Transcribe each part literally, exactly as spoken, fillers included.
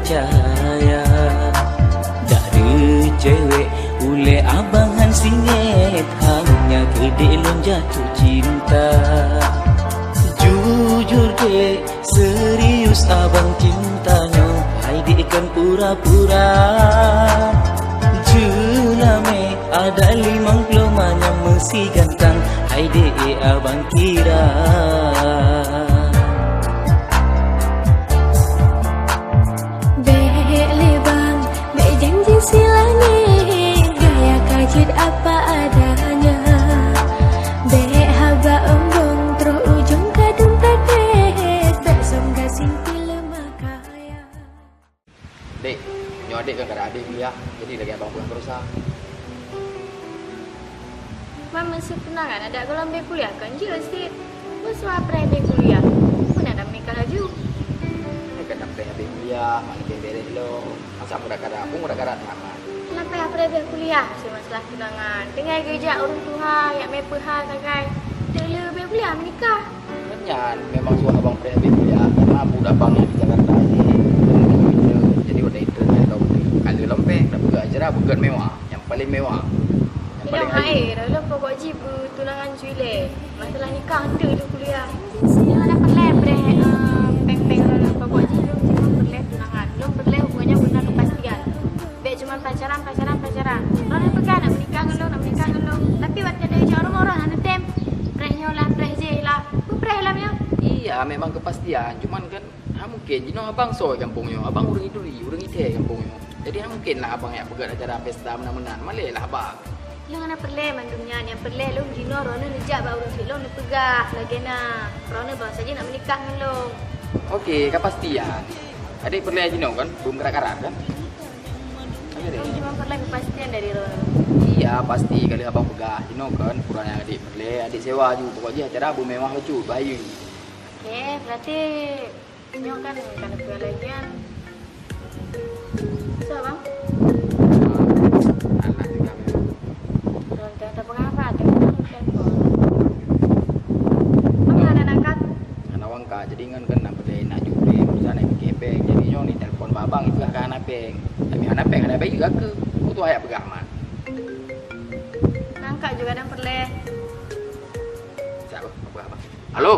Cahaya dari cewek uleh abang han singét, hanya keudéh lôn jatuh cinta. Jujur dek, serius abang cinta nyoe, hai dek kon pura-pura. Jeulamé ada limong ploh manyam meusi gantang, hai dek abang kira. Bék lé bang, bék janji si langét, gaya ka jeuet apa adanya. Bék haba ombong troh ujong ka dum tatet, bék song gasien pih leumah kaya. Dek, nyoe adek kan kada habéh kuliah, jadi lagèe abang peugah baroesa. Man meuseu tunangan adak gohlom bèk kuliah kon jeuet cit. Meuseu preh bèk kuliah, peue na meunikah laju. Nyoe kadang preh habéh kuliah, mak lé bèrèh lom. Masa muda kada, aku muda kada tamat. Kenapa ya preh bèk kuliah? Meuseu masalah tunangan. Tinggai geujak ureueng tuha, jak mè peuhah sagai. Teuleu bèk kuliah meunikah. Nyan memang suah abang preh habéh kuliah, karena budak abang nyang di Jakarta ini, jadi udah itu saya tahu betul. Kalau lom pèng, dah buka acara, bukan mewah. Nyang paleng mewah. Nyang paleng hai, hai. Lôn pokok jih beutunangan cu ilèe. Masalah nikah hana lôn kuliah. Lôn hana peureulèe preh, eh, pèng-pèng lôn pokok jih lôn jih lôn peureulèe tunangan. Lôn peureulèe hubungan nyang beuna kepastian. Bèk cuma pacaran, pacaran, pacaran. Lôn hana peugah nak menikah ngon lôn, nak menikah ngon lôn. Tapi watèe tayue jak rumoh, lôn hana tem. Preh nyoe lah, preh jéh lah. Beupreh lah nyoe. Iya, memang kepastian. Cuman kan, ha mungkin jinoe abang soe gampông nyoe. Abang ureueng Iduri, ureueng Ithèe gampông nyoe. Jadi, hana mungkin lah abang jak peugah acara pesta meunan-meunan. Malèe lah abang. Lôn hana peureulèe mandum nyan. Nyang peureulèe lôn jinoe droeneuh neujak bak ureueng syiek lôn neupeugah lagèe na. Droeneuh baru saja nak meunikah ngon lôn. Oke, kepastian. Adek peureulèe jinoe kan? Beumeung karat-karat kan? Lôn cuma peureulèe kepastian dari droeneuh. Iya, pasti ka lheueh abang peugah. Jinoe kan, peue nyang adek peureulèe, adek sewa ju. Pokok jih acara beumewah bacut, bahayu. Oke, berarti nyoe kan ka neupeualèh nyan. Soe, Bang? Alah, tinggal. Belum teupeugah apa, teupeugah telepon. Bang, hana angkat? Hana angkat, jadi ngon keunan peudeh nak jumpa, urusan nak bikin bank. Jadi nyoe ni telepon bak abang, itu ka hana bank. Tapi hana bank, hana bayeue ka keu. Itu ayah peugah mat. Angkat juga dan peureulèe. Siap, apa, apa? Halo?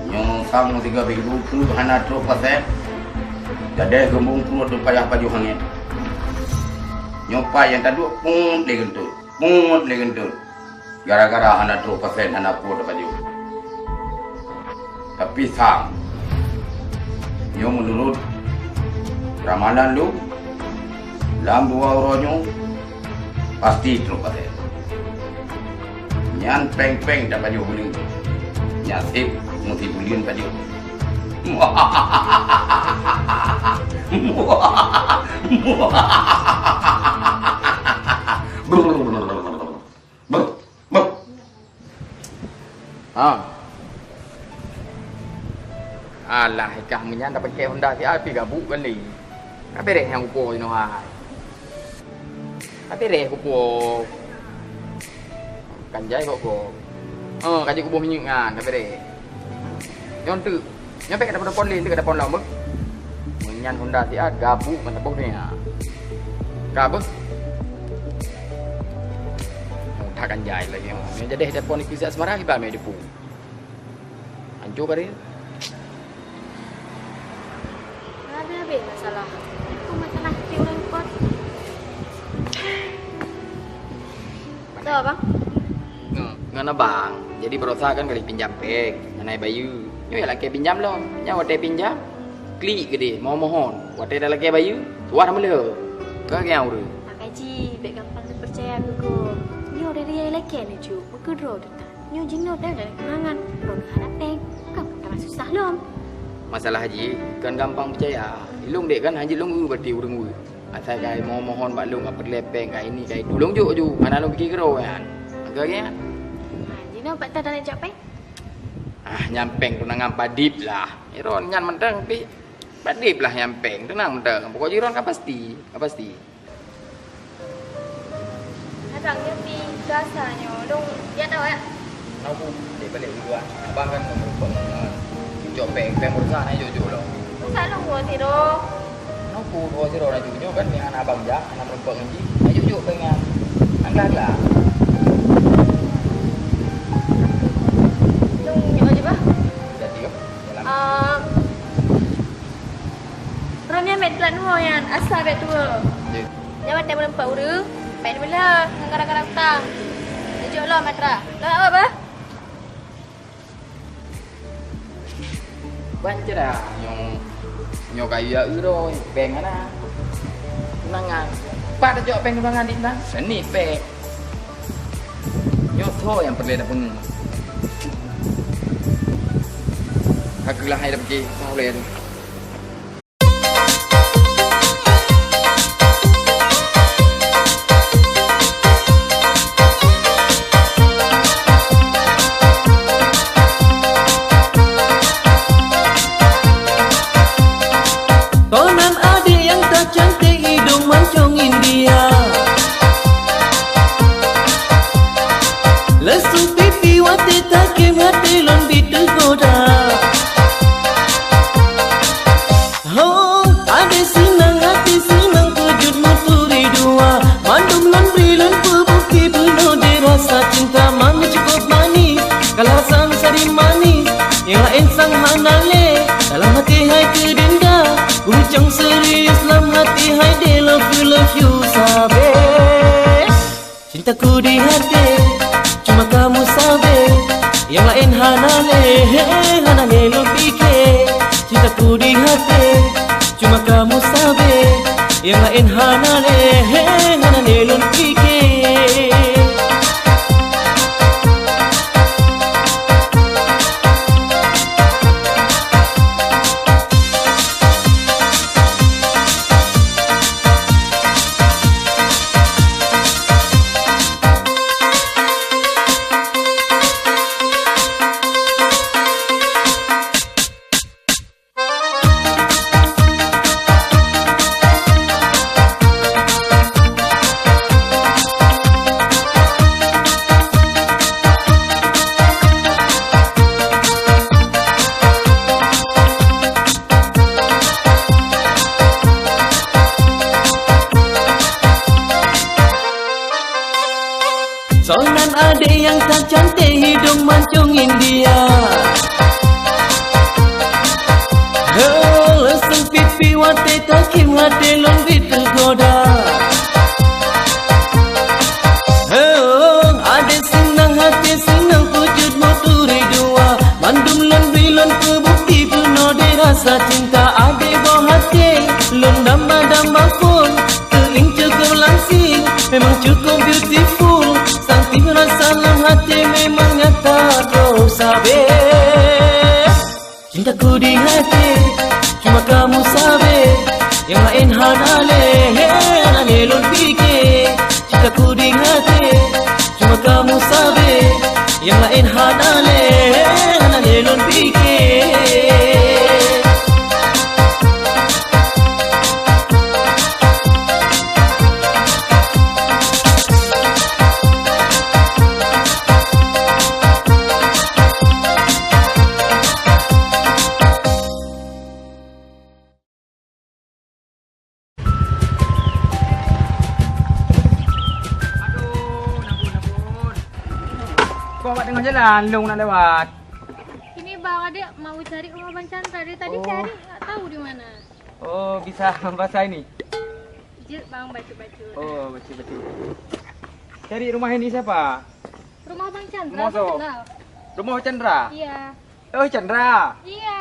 Nyoe sang sigoe bak geupeue hana trok pasé, gadéh geumbong pruet teuh payah pajoh angén. Nyoe pai nyang taduek peuet lé geunteut, peuet lé geunteut. Gara-gara hana trok pasé hana peue tapajoh. Tapi sang, nyoe meunurot ramalan lôn, lam dua uroe nyoe pasti trok pasé. Nyan péng-péng tapajoh buleuen. Nyan sép meusi buleuen pajoh. Brr, brr. Ha. Alah, ikah meunyan tapakèk Honda siat pih gabuk kan lé. Ka bèrèh nyang kupo inoe hai. Ka bèrèh kupo. Kan jai kok kok. Oh, ka jeuet kuboh minyeuk nyan, ka bèrèh. Nyoe teuk. Nyoe bèk ka dapon-dapon lé, ka dapon lom beuh. Meunyan Honda siat gabuk ngon saboh donya. Ka beuh. Nyoe that kan jai lagèe nyoe. Nyoe jadeh dapon ikuizat Semarang iba mè depu. Hancô ka dia. Ada habis masalah. Itu masalah kecil urang pot. Tahu, Bang? Ngon, ngon abang. Jadi, baroesa kan ka lheueh pinjam péng, hana bayeue. Nyoe ya lakèe pinjam lom. Nyan watèe pinjam, klik keudeh, mohon-mohon. Watèe talakèe bayeue, tuah na meulheueh. Ka nyang ureueng. Mak Haji, bèk gampang tapeucaya keu gob. Nyoe dari nyang lakèe neuh jok, meukeudroe teutab. Nyoe jinoe teuh dari kenangan. Droeneuh hana péng, bukan peukara susah lom. Masalah jih, kon gampang peucaya. Ilông dek kan hanjeuet lông eu bati ureueng weueh. Asai ka mohon-mohon bak lôn, ka peureulèe péng, ka ini, ka itu. Lôn jok ju, hana lôn pike keudroe nyan. Maka lagèe nyan. Ha, jinoe pat that hana jak péng? Ah, nyan péng tunangan padit lah. Iron nyan mantong pih. Padé blah nyang péng, teunang mantong. Pokok jih droen ka pasti, ka pasti. Abang nyoe pi gasa nyoe, dong ya tau ya. Nau ku, dek balik dulu ah. Abang kan mau merumpok. Cok péng, péng berusaha na jok-jok lo. Masa lo gua siro? Nau ku dua siro na jok-jok kan dengan abang ja, anak merumpok ngan ji. Na jok-jok péng nyan. Anglah-anglah. Dong nyoe aja bah. Jadi yo. Dalam. Ah, Roh nyan bèk teulat nyoe nyan, asa bèk tuwoe. Jeuet. Nyan watèe meureumpok ureueng, bèk neumeulhö ngon gara-gara utang. Neujok lom atra. Lom apa, bah? Ban cit dah. Nyoe, nyoe kayu ya uroe, péng hana. Tunangan. Pat tajok péng tunangan di na? Seni péng. Nyoe tho nyang peureulèe tapeungeut. Ka keulah hai dah pike, ka ulèe tu. Tonan adek nyang tacantik, hidung mancong India. Lesu pipi watèe takem, até lôn biteugoda. Ho, adek seunang até seunang, peujeuet meuturi dua. Mandum lôn bri lôn peubukti, peunoh deh rasa cinta, mami cukup manis. Kalah sang sari manis, nyang laén sang hana lé. Dalam hati hai keu denda, kucang serius lam hati hai deh, love you, love you sabe. Cintaku di hati, cuma kamu sabe. Yang laén hana lé, hana lé lôn pike. Cintaku di hati, cuma kamu sabe. Yang laén hana lé, hana lé lôn pike. Soe nan adek nyang that cantik, hidong mancong India. He, leuseng pipi watèe takieb, até lôn bit teugoda. He, adek seunang até seunang, peujeuet meuturi dua. Mandum lôn bri lôn peubukti, peunoh deh rasa cinta. Adek boh até lôn damba-damba phon. Keuieng cukôp langsing, memang cukôp beautiful. Sang tieb rasa lam até memang nyata droe sabe. Cintaku di hati, cuma kamu sabe. Yang laén hana lé, hana lé lôn pike. Cintaku di hati, cuma kamu sabe. Yang laén hana lé, hana lé lôn pike. Aduh, ampun, ampun. Kok awak tengah jalan, lôn nak lewat. Ini, Bang, adek mau cari rumah Bang Chandra. Dari tadi Oh. cari, nggak tahu di mana. Oh, bisa bahasa ini? Jeuet, Bang, bacut-bacut. Oh, bacut-bacut. Cari rumah ini siapa? Rumah Bang Chandra, Rumah Bang so? Chandra. Rumah Chandra? Iya. Oh, Chandra? Iya.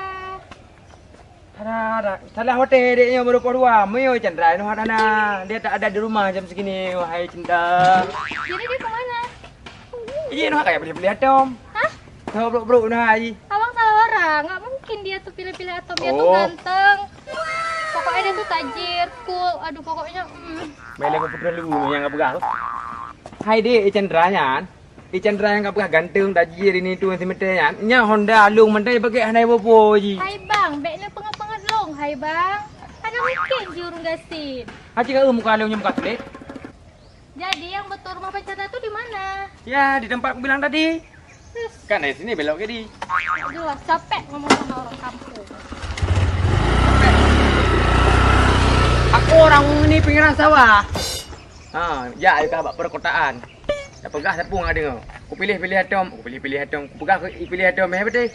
Ada, ada. Salah hotel dek nyoe baru dua. Meunyoe Chandra, nyoe hana. Dia tak ada di rumah jam segini, wahai Chandra. Jadi dia ke mana? Iya, nyoe kayak pilih-pilih atom. Hah? Tahu brok-brok nyoe, ai. Abang salah orang. Nggak mungkin dia tuh pilih-pilih atom. Dia tuh Oh. ganteng. Pokoknya dia tuh tajir, cool. Aduh, pokoknya, mm. Main lagu putra lu yang apa kau? Hai dek, Chandra nyan. Eh, Chandra nyang ka peugah ganteng, tajir, ini tu, si Mete nyan. Nyan Honda lôn mantong pakai hana ibopo ji. Hai bang, bèk neupeunget-peunget lôn. Hai bang, hana mungkin jih ureueng gasien. Hana ka eu muka lôn nyoe muka sulet. Jadi yang betul rumah bencana tu di mana? Ya, di tempat aku bilang tadi. Terus? Kan dari sini belok kiri. Aduh, capek ngomong sama orang kampung. Aku orang ini pinggiran sawah. Ha, jak ayo ka bak perkotaan. Dak peugah sapeue ngon adeue. Ku pilih-pilih atom, ku pilih-pilih atom, ku peugah ku pilih atom meh beutôi.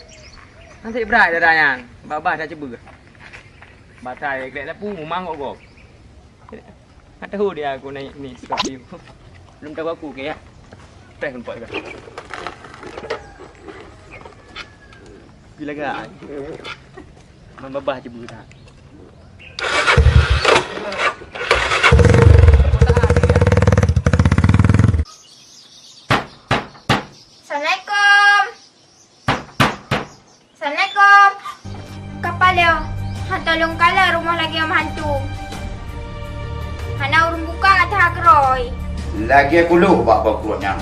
Nasib brat dada nyan. Babah dah cuba. Batai glek lapu mumang gok-gok. Hana tahu dia aku naik ni Scorpio. Belum tahu aku ke ya. Teh nampak juga. Bila gak? Membabah je buta. Assalamualaikum. Assalamualaikum. Kapa leo? Han tolong kala rumoh lagèe meuhantu. Hana ureueng buka ata keurôi. Lagèe kulôh bak boh krot nyan.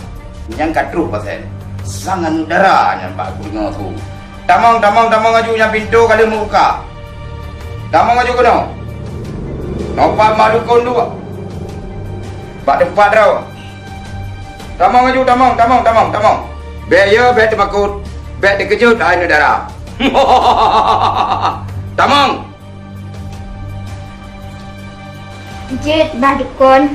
Nyang ka troh pasen. Sang aneuk dara nyan bak kudeungoe ku. Tamong, tamong, tamong aju nyang pintoe ka lheueh meubuka. Tamong aju keunoe. Nopat mak dukon duek. Bak teumpat droe. Tamong aju, tamong, tamong, tamong, tamong. Bèk yo, bèk teumakot, bèk teukeujot hai aneuk dara. Tamong! Jeuet bah dukon.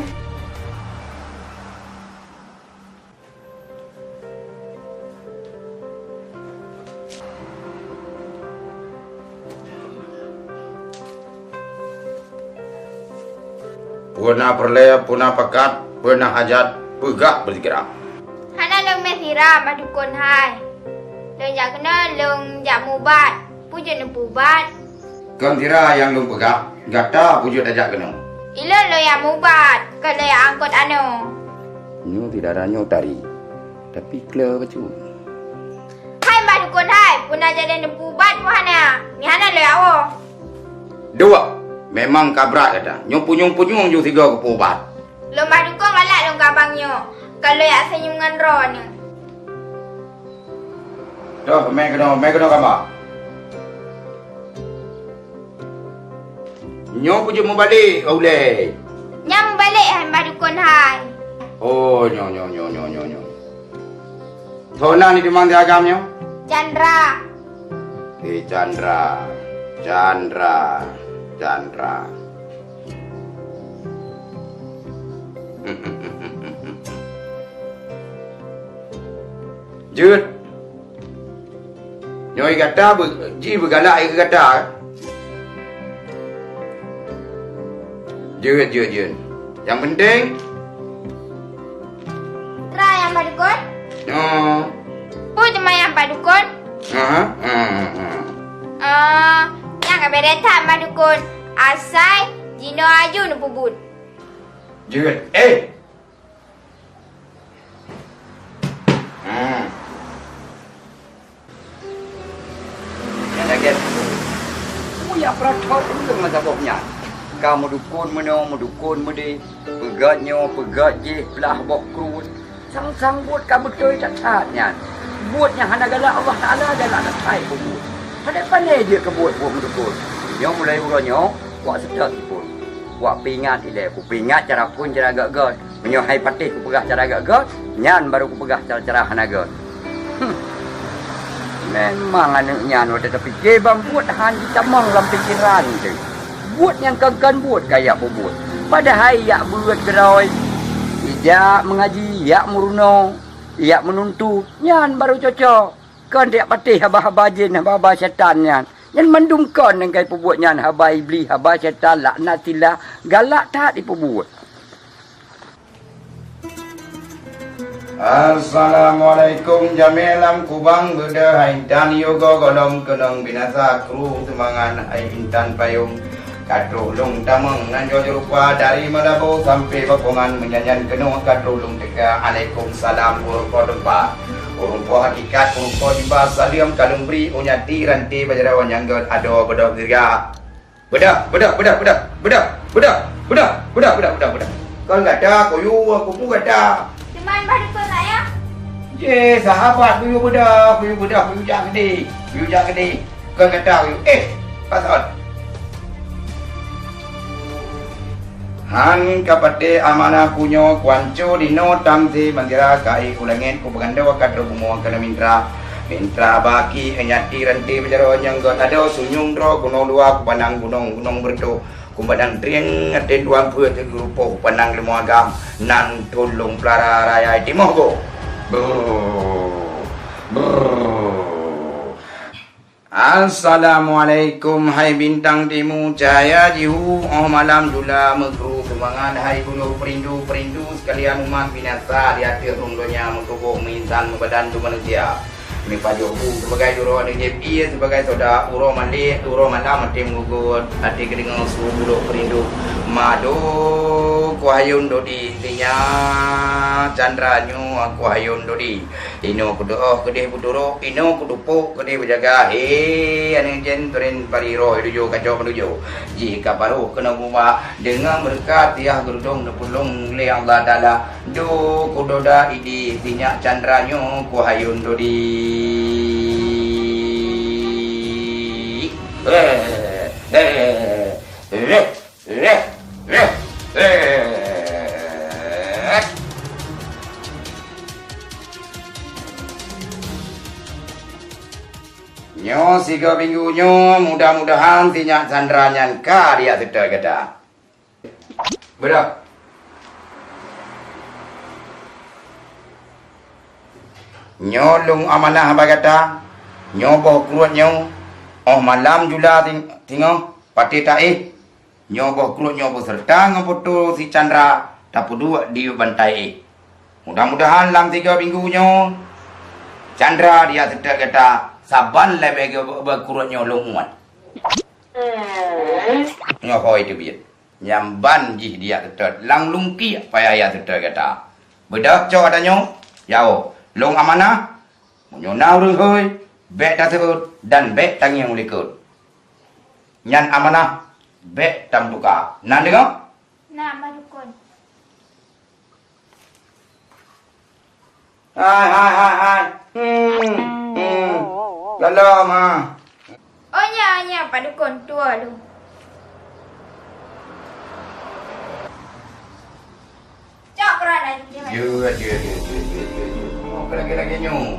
Peue na peureulèe, peue na pakat, peue na hajat, peugah beusira. Hana lôn mè sira, bah dukon hai. Lôn jak keunoe lôn jak mubat. Peue jeuet neupeubat? Kon sira nyang lôn peugah, gata peue jeuet tajak keunoe. Ilôn lôn jak mubat, kon lôn jak angkot anoe. Nyoe si dara nyoe tari, tapi kle bacut. Hai bah dukon hai, peue na jadi neupeubat peue hana? Nyoe hana lôn jak woe. Dua, memang ka brat gata. Nyoe punyueng-punyueng ju sigoe geupeubat. Lôn bah dukon galak lôn keu abang nyoe, ka lôn jak seunyum ngon droeneuh. Toh, mè keunoe, mè keunoe kama. Nyoe peue jeuet mubalek, ulèe? Nyan mubalek hai bah dukon hai. Oh, nyoe, nyoe, nyoe. Soe nan di teumang di agam nyoe? Chandra. Eh, Chandra. Chandra. Chandra. Jeuet. Nyoe gata be-, jih beugalak keu gata. Jeuet, jeuet, jeuet. Nyang penting. Tra nyang bah dukon? Nyoe. Peue teuma nyang bah dukon? Ha, ha, ha, ha. Ah, nyang ka beda that bah dukon. Asai jinoe aju neupeubuet. Jeuet. Eh! Hmm. Nyang lagèe nyan. Peue nyang peureutoh ureueng masa boh nyan? Ka meudukon meunoe, meudukon meudeh, peugèt nyoe, peugèt jéh, plah boh kruet. Sang-sang buet ka beutôi that-that nyan. Buet nyang hana galak Allah Taala galak that-that peubuet. Padahai pandai jeuet keu buet-buet meudukon. Nyoe mulai uroe nyoe, wak seutôt sipon. Wak peuingat ilèe, kupeuingat cara phon cara gèt-gèt. Meunyoe hai patéh kupeugah cara gèt-gèt, nyan barô kupeugah cara-cara hana gèt. Huh. Memang aneuk nyan watèe tapike ban buet han jitamong lam pikeran teuh. Buet nyang kon-kon buet ka jak peubuet. Padahai jak beuet keudroe, jak meungaji, jak meurunoe, jak meununtut, nyan barô cocok. Kon jak patéh haba-haba jén, haba-haba syetan nyan. Nyan mandum kon nyang ka jipeubuet nyan haba Iblih, haba syetan, laknatillah, galak that jipeubuet. Assalamualaikum jamé lam kubang, beudôh hai intan yogo golom keunong binasa kru teumangan hai intan payong. Ka troh lôn tamong nan jua jeurupa dari Malabo sampai Bapongan meunyan-nyan keunoe ka troh lôn teuka. Alaikum salam ureueng po teumpat, ureueng po hakikat, ureueng po jiba saleuem ka lôn bri u nyati ranté bajroe nyang gèt adoe beudôh geura. Beudôh, beudôh, beudôh. Kon gata kuyue, kupu gata. Teuma bah dukon ayah. Ye, sahabat kuyue beudôh, kuyue beudôh, kuyue jak keudéh, kuyue jak keudéh. Kon gata kuyue. Eh, pason. An ka patéh amanah ku nyoe, kuanco dinoe tamsé, meungira ka éh u langét, ku peugando ka trok bumoe keuneuk mintra. Mintra baki nyati ranté beujaroe nyang gét adoe, sunyueng droe gunong dua, ku pandang gunong, gunong beureutoh, ku pandang trieng até dua peuet rupoh, ku pandang leumo agam, nan thon lôn peulara raya timoh gob. Brrr. Brrr. Assalamualaikum, hai bintang timu, cahya jihu, óh malam jula meukru seumangat, hai guru perindu-perindu sekalian umat binasa di ateueh rhueng donya, meutuboh, meuinsan, meubadan tu manusia. Meupajoh bu sebagai uroe aneuk jieb ie, sebagai soda uroe malèe, uroe malam até meugugot, até geudeungoe su bulok perindu. Mado kuhayôn dodi, sinyak candra nyoe kuhayôn dodi. Inoe kudeuh keudeh beuturok, inoe kudupok keudeh beujaga. He, aneuk jén turen pari roh dujoe kacok dujoe. Jih ka paroh keunoe bubak, deungon beureukat yah geurudong neupeulông lé Allah Taala. Du kudoda idi sinyak candra nyoe kuhayôn dodi. Eh, eh, eh, eh. Nyoe sigoe minggu nyoe, mudah-mudahan sinyak candra nyan ka diyak seutôt gata. Beudôh. Nyoe lôn amanah bak gata, nyoe boh kruet nyoe, óh malam jula ting-, tingoh, patéh taéh. Nyoe boh kruet nyoe beuseureuta ngon foto si candra tapeuduek di bantai éh. Mudah-mudahan lam tiga minggu nyoe, candra diyak seutôt gata saban leubeh geu-, beu kruet nyoe lôn uet. Nyoe hôi teubiet. Nyan ban jih diyak seutôt, lam lungkiek payah yak seutôt gata. Beudôh cok ata nyoe, jaoe. Lôn amanah, meunyoe na ureuëng hôi, bék taseuôt dan bék tangieng likot. Nyan amanah bék tameutuka. Na deungoe? Na, Bah Dukon. Hai, hai, hai, hai. Hmm, hmm. Lala, ma. Oh, nya, nya, Pak Dukon, tuwo lôn. Cok keuran laju, dia. Jeuet, jeuet, jeuet. Oh, lagèe-lagèe nyoe.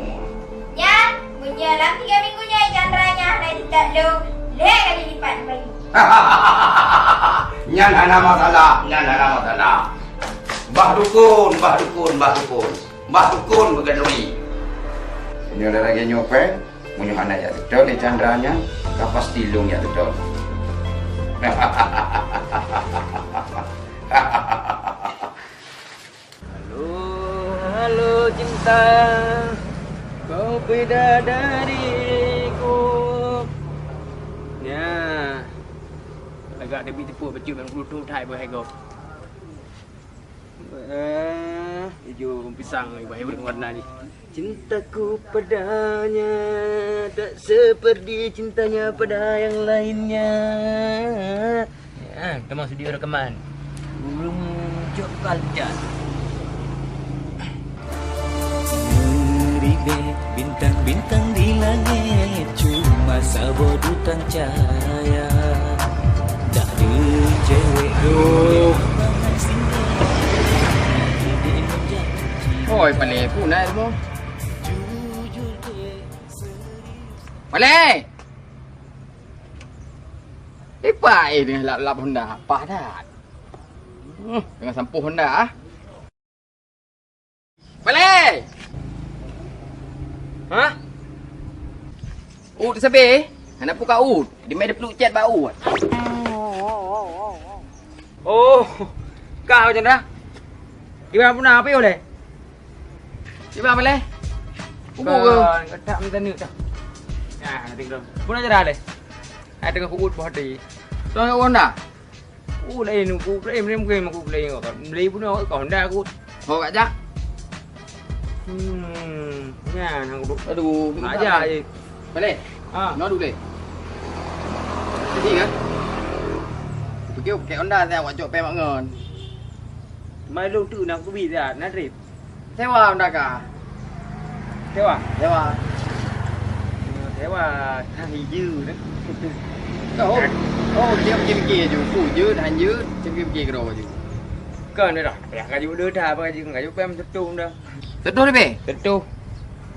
Nyan, meunyoe lam tiga minggu nyoe candra nyan hana jiteulo, lhèe kali lipat bayeue. Nyan hana masalah, nyan hana masalah. Bah Dukon, Bah Dukon, Bah Dukon. Bah Dukon beuganduri. Meunyoe lagèe nyoe pèng, meunyoe hana jak seutôt lé candra nyan, ka pasti lôn jak seutôt. Halo, halo cinta, kau bidadariku. Nya, lagak teubiet teupeu bacut ban bulutoh that beuhai gob. Eh, ijo pisang ni, bah, warna ni. Cintaku padanya tak seperti cintanya pada yang lainnya. Ah, teuma studio rekaman. Ureueng jok kaljan. Meribèk bintang-bintang di langit, cuma saboh dutang cahaya. Tak ada cewek. Aduh. Oi, Palé, pun naik semua. Palé! Lipat, eh, dengan lap-lap Honda. Pah that. Hmm, dengan sampôh Honda, ah. Palé! Hah? Uet sabé? Hana buka uet. Di meja peluk chat bak uet. Oh, ka macam dah. Di mana pun apa boleh? Di mana boleh? Kubu ke? Kau tak minta ni dah. Nah, nanti kau. Pun aja dah leh. Hai tengah kuut boh hati. Tuan kat Honda? Oh, lain, ku lain, lain, mungkin aku lain kau. Beli pun awak kau Honda aku. Ho kat jak? Hmm, nyan aku duk. Aduh, aja je. Balik. Ha. No dulu. Jadi kan? Pergi pakai Honda saya awak cok pay mak ngon. Mai lu tu nak kubi dah, nak trip. Sewa Honda kah? Sewa? Sewa. Sewa, thang hijau dah. Oh, oh, dia fikir-fikir je. Ku je, dan je, dia fikir-fikir keudroe je. Kon dah, payah kajok le dah, apa kajok, kajok payah seutoh dah. Seutoh leubeh? Seutoh.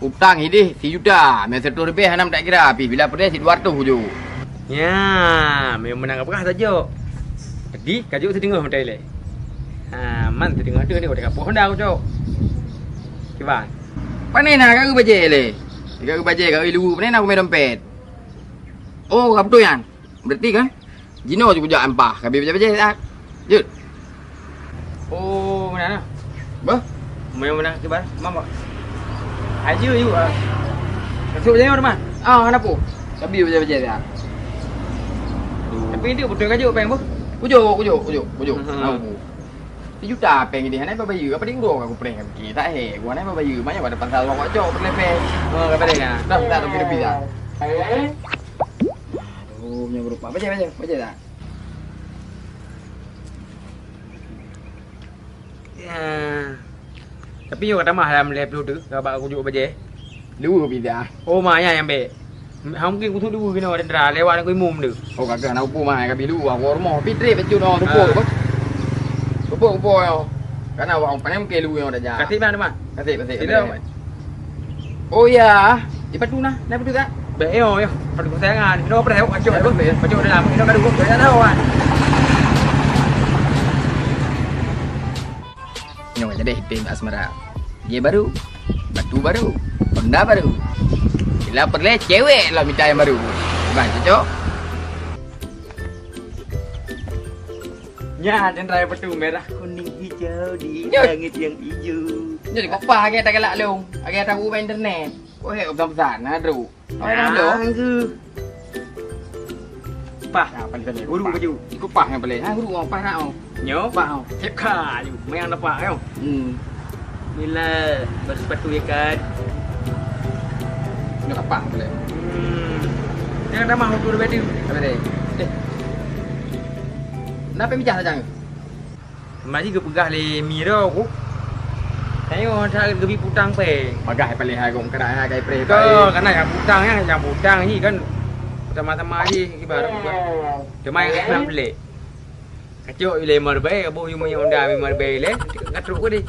Utang ideh sijuta, meuseutôh leubeh hana meutak kira, pih bila peudeh sidua reutôh ju. Nya, memang meunan ka peugah tajok. Jadi, kajok siteungoh meutai lé. Ha, man siteungoh tu ni, udah kapoh honda kujok. Kiban. Pane na ka eu bajée lé? Ka eu bajée, ka eu luweue, pane na kumé dompet? Oh, ka beutôi nyan. Berarti kan? Jinoe ju kujak ampah, ka bi bajée-bajée siat. Jeuet. Oh, meunan na. Bah? Meunan, meunan kiban. Mam, Pak. Ayo, yuk, ah. Masuk bajée nyoe, teuma. Ah, hana peue. Ka bi bajée-bajée siat. Tapi itu beutôi kajok péng, boh? Kujok, kujok, kujok, kujok. Aha. Hana peue. Sijuta péng ideh, hana bayeue. Apa di uroe ka kupreh ka pike. Tak hé, gua hana bayeue. Banyak pada pasal wak cok, peureulée péng. Oh, ka peureulée ka. Dah, dah, tapi lebih dah. Aduh, nyoe beurupah. Bajée, bajée, bajée tak? Ya. Tapi nyoe ka tamah dalam lhèe ploh tu, ka bak kujok bajée. Dua pih dah. Oh, ma nyan nyang bèk. Hana mungken kusut dua keunoe tentara lewat ngon imum tu. Oh, ka keuh na upu ma ka bi lu, aku rumoh. Pi trép bacut nyoe, tupok. Ah. Tupok, tupok nyoe. Kana wak pane mungken lu nyoe dah jak. Kasih, Bang, teuma. Kasih, kasih. Tidak, kasih. Oh ya, di patu nah, na patu tak? Bèk yo, yo. Patu kesayangan. Ino preh, pacok tu. Pacok dalam. Ino kadu, pacok dalam, wan. Nyoe jadi hitem asmara. Dia baru, batu baru, Honda baru. Bila perlu cewek lah minta yang baru. Bang, cocok? Nya, cendera yang betul, merah, kuning, hijau di langit yang hijau. Jadi, kopah lagi tak galak long. Lagi tak buka internet. Kau hek pesan-pesan, nah, Dru. Kau hek dong. Anggu. Pah. Nah, paling tadi. Guru baju. Ikut pah yang paling. Ha, guru, oh, pah nak, oh. Nyo. Pah, oh. Cek ka, yu. Mayang dapat, yo. Hmm. Bila bersepatu ya kan. Nyo kapah boleh. Hmm. Jangan tambah waktu lebih tu. Apa dia? Eh. Kenapa mijah saja? Mari geupeugah lé Miro ku. Tanyoe that geubi putang pèng. Bagah paléh hai gong keurak hai kai preh. Ka, kana nyang putang nyan, nyang putang hi kan. Sama-sama hi ibarat bukan. Teuma nyang hana peulek. Kacok ilé marbai, kaboh yue minyeuk Honda mi marbai lé. Ka trok ke deh.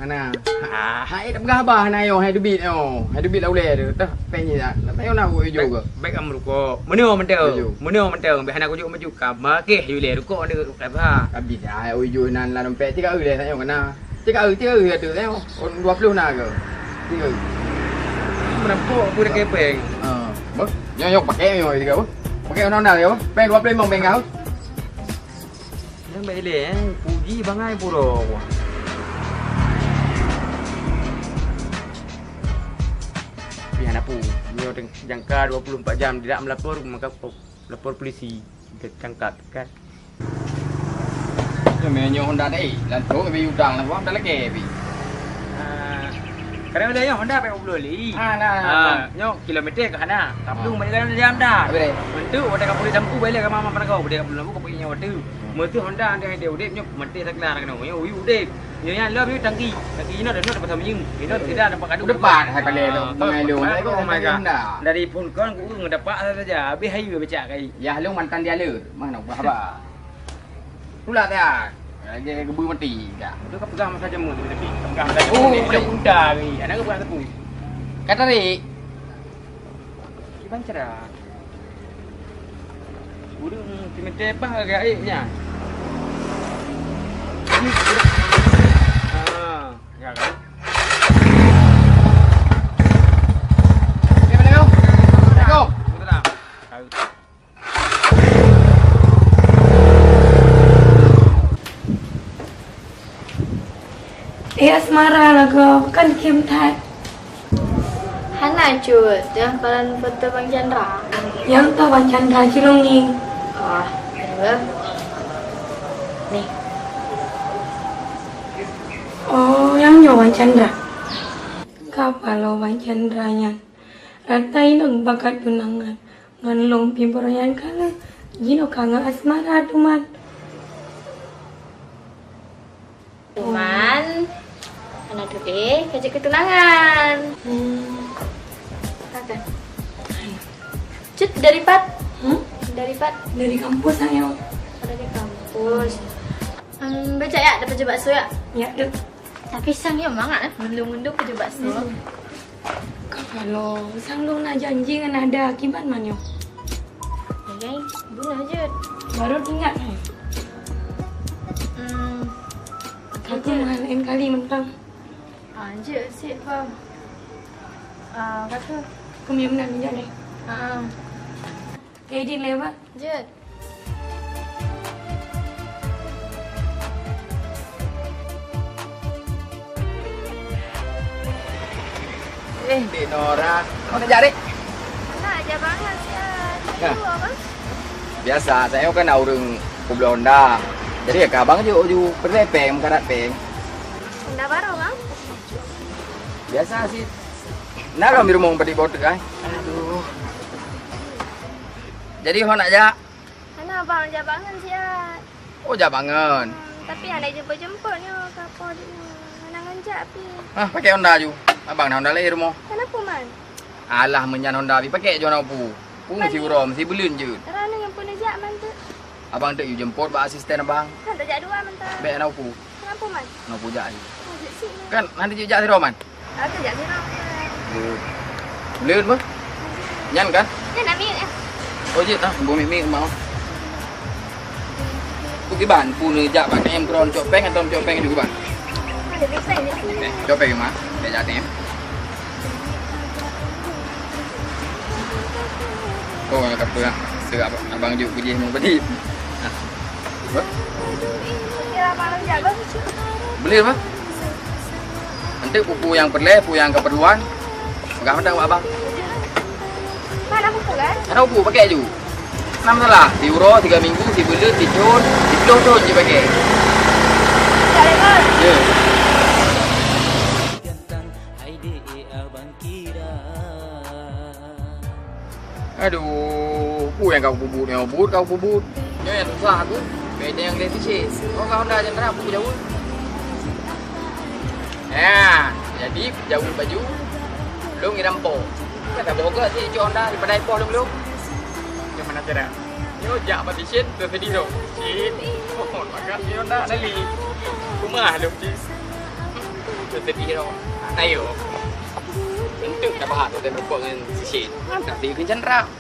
Hana. Ah, hai dak peugah bah hana yo, hai duit yo. Hai duit lau lé tu. Tah, pèng nyan. Tanyoe na ku ijo ke. Baik am ruko. Meunyoe mantong. Meunyoe mantong. Bèk hana kujok maju. Ka makeh yue lé ruko ni. Ka ba. Abi dah, ui ju nan la dompet tiga ui lé tanyoe kena. Tiga ui, tiga ui atu tanyoe. Dua puluh na ke? Tiga ui. Menampok pun dah kepeng. Ha. Bah, nyoe nyoe pakai nyoe tiga bah. Pakai undang-undang ya bah. Peng dua puluh lima peng kau. Yang baik lé, eh. Puji bangai pura. Tapi hana pu. Nyoe teng-, jangka dua puluh empat jam tidak melapor, maka lapor polisi. Ditangkap, kan? Nyoe meunyuh Honda tadi, lantok lebih udang lah, buang dah lagi, bi. Ah, kadang ada yang Honda pakai puluh li. Ah, nah, nah, ah, nah. Nyoe kilometer ke hana. Tapi ah. Banyak kadang jam dah. Habis. Untuk wadah kapuri tampu balik ke mama pernah kau, wadah kapuri tampu kau pergi nyawa tu. Hmm. Mesti Honda ada yang dia udip, nyoe mati tak kelar kena. Nyoe uyu udip. Nyoe yang lo, bi tangki. Tangki ino dah, ino dapat sama nyu. Ino tidak dapat kadu. Depan, hai kali tu. Ah, mengalu. Baru, oh my God. Honda. Dari pun kon, ku ngedapak saja. Habis hayu becak kai. Yah, lôn mantan dia le. Mah nak ubah haba. Pula dah. Lagi geubeu mati dah. Tu ka peugah masa jameun tu, tapi ka peugah masa jameun. Oh, ni, boleh. Dah punta ni. Anak ka peugah teupeu. Ka tarik. Kiban cara. Ureueng simeutée bah lagèe aék nyan. Ha, ya kan? Assalamualaikum. Waalaikumsalam. Eh, Asmara lagoe, kan khém that. Hana, Cut. Nyan kalon foto Bang Chandra. Nyang ka Bang Chandra cilong ni. Oh, iya. Nih. Oh, nyang nyoe Bang Chandra. Ka paloe Bang Chandra nyan. Rata inong bakat tunangan. Ngon lôn pih beureuyan kala jinoe ka ngon Asmara teuma. Teuma, hana teuh ka jeuet keu tunangan. Hmm. Akan. Cut, dari pat? Hmm? Dari pat? Dari kampus, ayo. Dari kampus. Em, becak ya, dapat jeuet bakso ya? Ya, dek. Tapi sang ya mangat eh, mendung-mendung ke jeuet bakso. Hmm. Kalau sang lôn na janji ngon Ada, kiban manok? Oke, guna jeuet. Baru ingat, eh. Hmm. Aku mahal lain kali mentang. Ah, jeuet sit, Bang. Ah, kata. Aku minum nak minyak deh. Ah. Kayak Idin lewat. Jeuet. Eh, Dek Nora. Mana jari? Nak aja banget ya. Nah. Biasa, saya kan ureueng peubloe Honda. Jadi ya ka abang jok ju peureulèe péng, meukarat péng. Honda baru, Bang? Biasa sih. Nah, kami rumah padi botek ai. Aduh. Jadi ho nak jak? Hana, Bang, jak bangen siat. Oh, jak bangen. Hmm, tapi hana jemput-jemput nyoe, ka po di nyoe. Hana ngon jak pi. Ah, pakai Honda ju. Abang na Honda lain rumoh. Kenapa, Man? Alah, meunyan Honda pi pakai ju hana upu. Pu mesti uroe, mesti buleuen jeuet. Ranu nyang pun jak, Man, tu. Abang teuk ju jemput bak asisten abang. Kan tajak dua, Man, tu. Bèk hana upu. Kenapa, Man? Hana upu jak lagi. Oh, jak sih, Man. Kan nanti jak sidroe, Man. Aku jak sidroe. Buleuen bah? Nyan kan? Nyan nak miet eh. Oh, jeuet ah, bu miet-miet mau. Pu kiban, pu neujak bak K M Kron cok péng atau cok péng juga kiban? Ada pèng, ada pèng. Eh, cok péng mah, dia jak ni. Oh, kata apa? Abang juk kujih mau beli. Bah? Buleuen bah? Nanti pu-pu nyang peureulèe, pu nyang keperluan. Peugah mantong bak abang. Mana buku kan? Ada buku pakai ju. Enam salah, siuroe, tiga minggu, sibuleuen, sithon, siploh thon ji pakai. Assalamualaikum. Ya. Aduh, peue nyang ka kupeubuet nyoe, buet ka kupeubuet. Nyoe nyang susah aku, bèk nyang lé sisi. Oh, ka Honda nyang terang, peue jauh. Ya, jadi jauh baju, lôn ngiram po. Kan dah boh gèt si icok Honda daripada ipoh lôn-lôn. Nyoe mana cara? Nyoe jak bak sisi, teuseudih lôn. Cit. Oh, maka si Honda lali. Rumah lôn cit. Teuseudih lôn. Ayo. Enteuk dah bahas teuseudih rukok ngon sisi. Mantap di keuncen rak.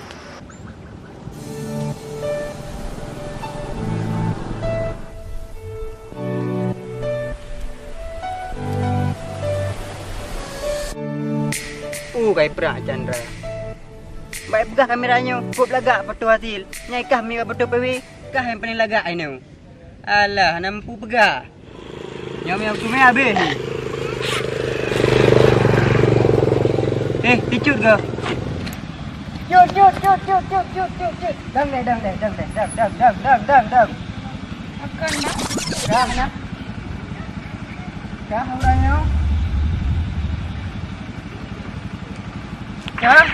Uh, kai prak Chandra. Bèk peugah kamera nyoe, kop lagak foto hasil. Nyai kah mi ka foto P W, kah nyang paling lagak inoe. Alah, hana mampu peugah. Nyoe miyueb kumé habéh ni. Eh, picut kah? Cut, cut, cut, cut, cut, cut, cut, cut. Dang deh, dang deh, dang deh, dang, dang, dang, dang, dang, dang. Makan dah. Dah, nah. Dah, orang nyoe. Dah.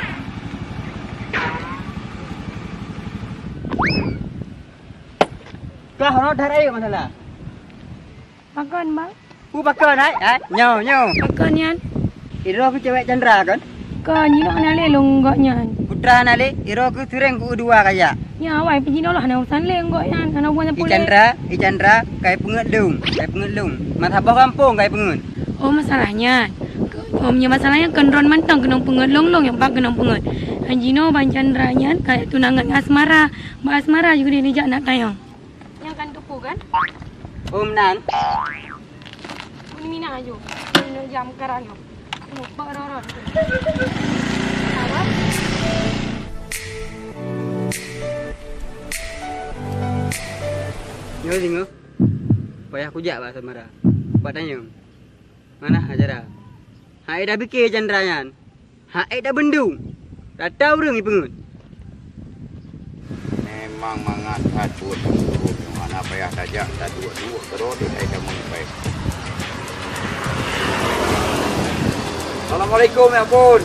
Kah rot that ayeuk masalah. Pakon, Bang? Peue pakon, hai? Hai? Nyoe, nyoe. Pakon nyan? Iroe keuh cewek Chandra, kon? Kon, jinoe hana lé lôn ngon gobnyan. Putra hana lé, iroe keuh sireng keu dua kajak. Nyan awai pih jinoe lôn hana urusan lé ngon gobnyan, hana hubungan sapeue lé. I Chandra, i Chandra, kai peungeut lôn, kai peungeut lôn. Mata boh gampông kai peungeut. Oh, masalah nyan. Oh, meunyoe masalah nyan kon droen mantong keunong peungeut, lôn-lôn nyang pat keunong peungeut. Han jinoe Bang Chandra nyan ka tunangan ngon Asmara. Bak Asmara ju keudeh neujak nak tayong. Nyan kan tupu kan? Om nan. Buni mina aju. Buni jam karang nyoe. Nyoe bak rot-rot. Apa? Nyoe singoh. Payah kujak bak Asmara. Pat tanyong. Mana acara? Hai dah bike Chandra nyan. Hai dah bendung. Rata ureueng ipeungeut. Memang mangat that buet buet nyang hana payah tajak taduek-duek keudroe di hai kamoe ipai. Assalamualaikum ya pun.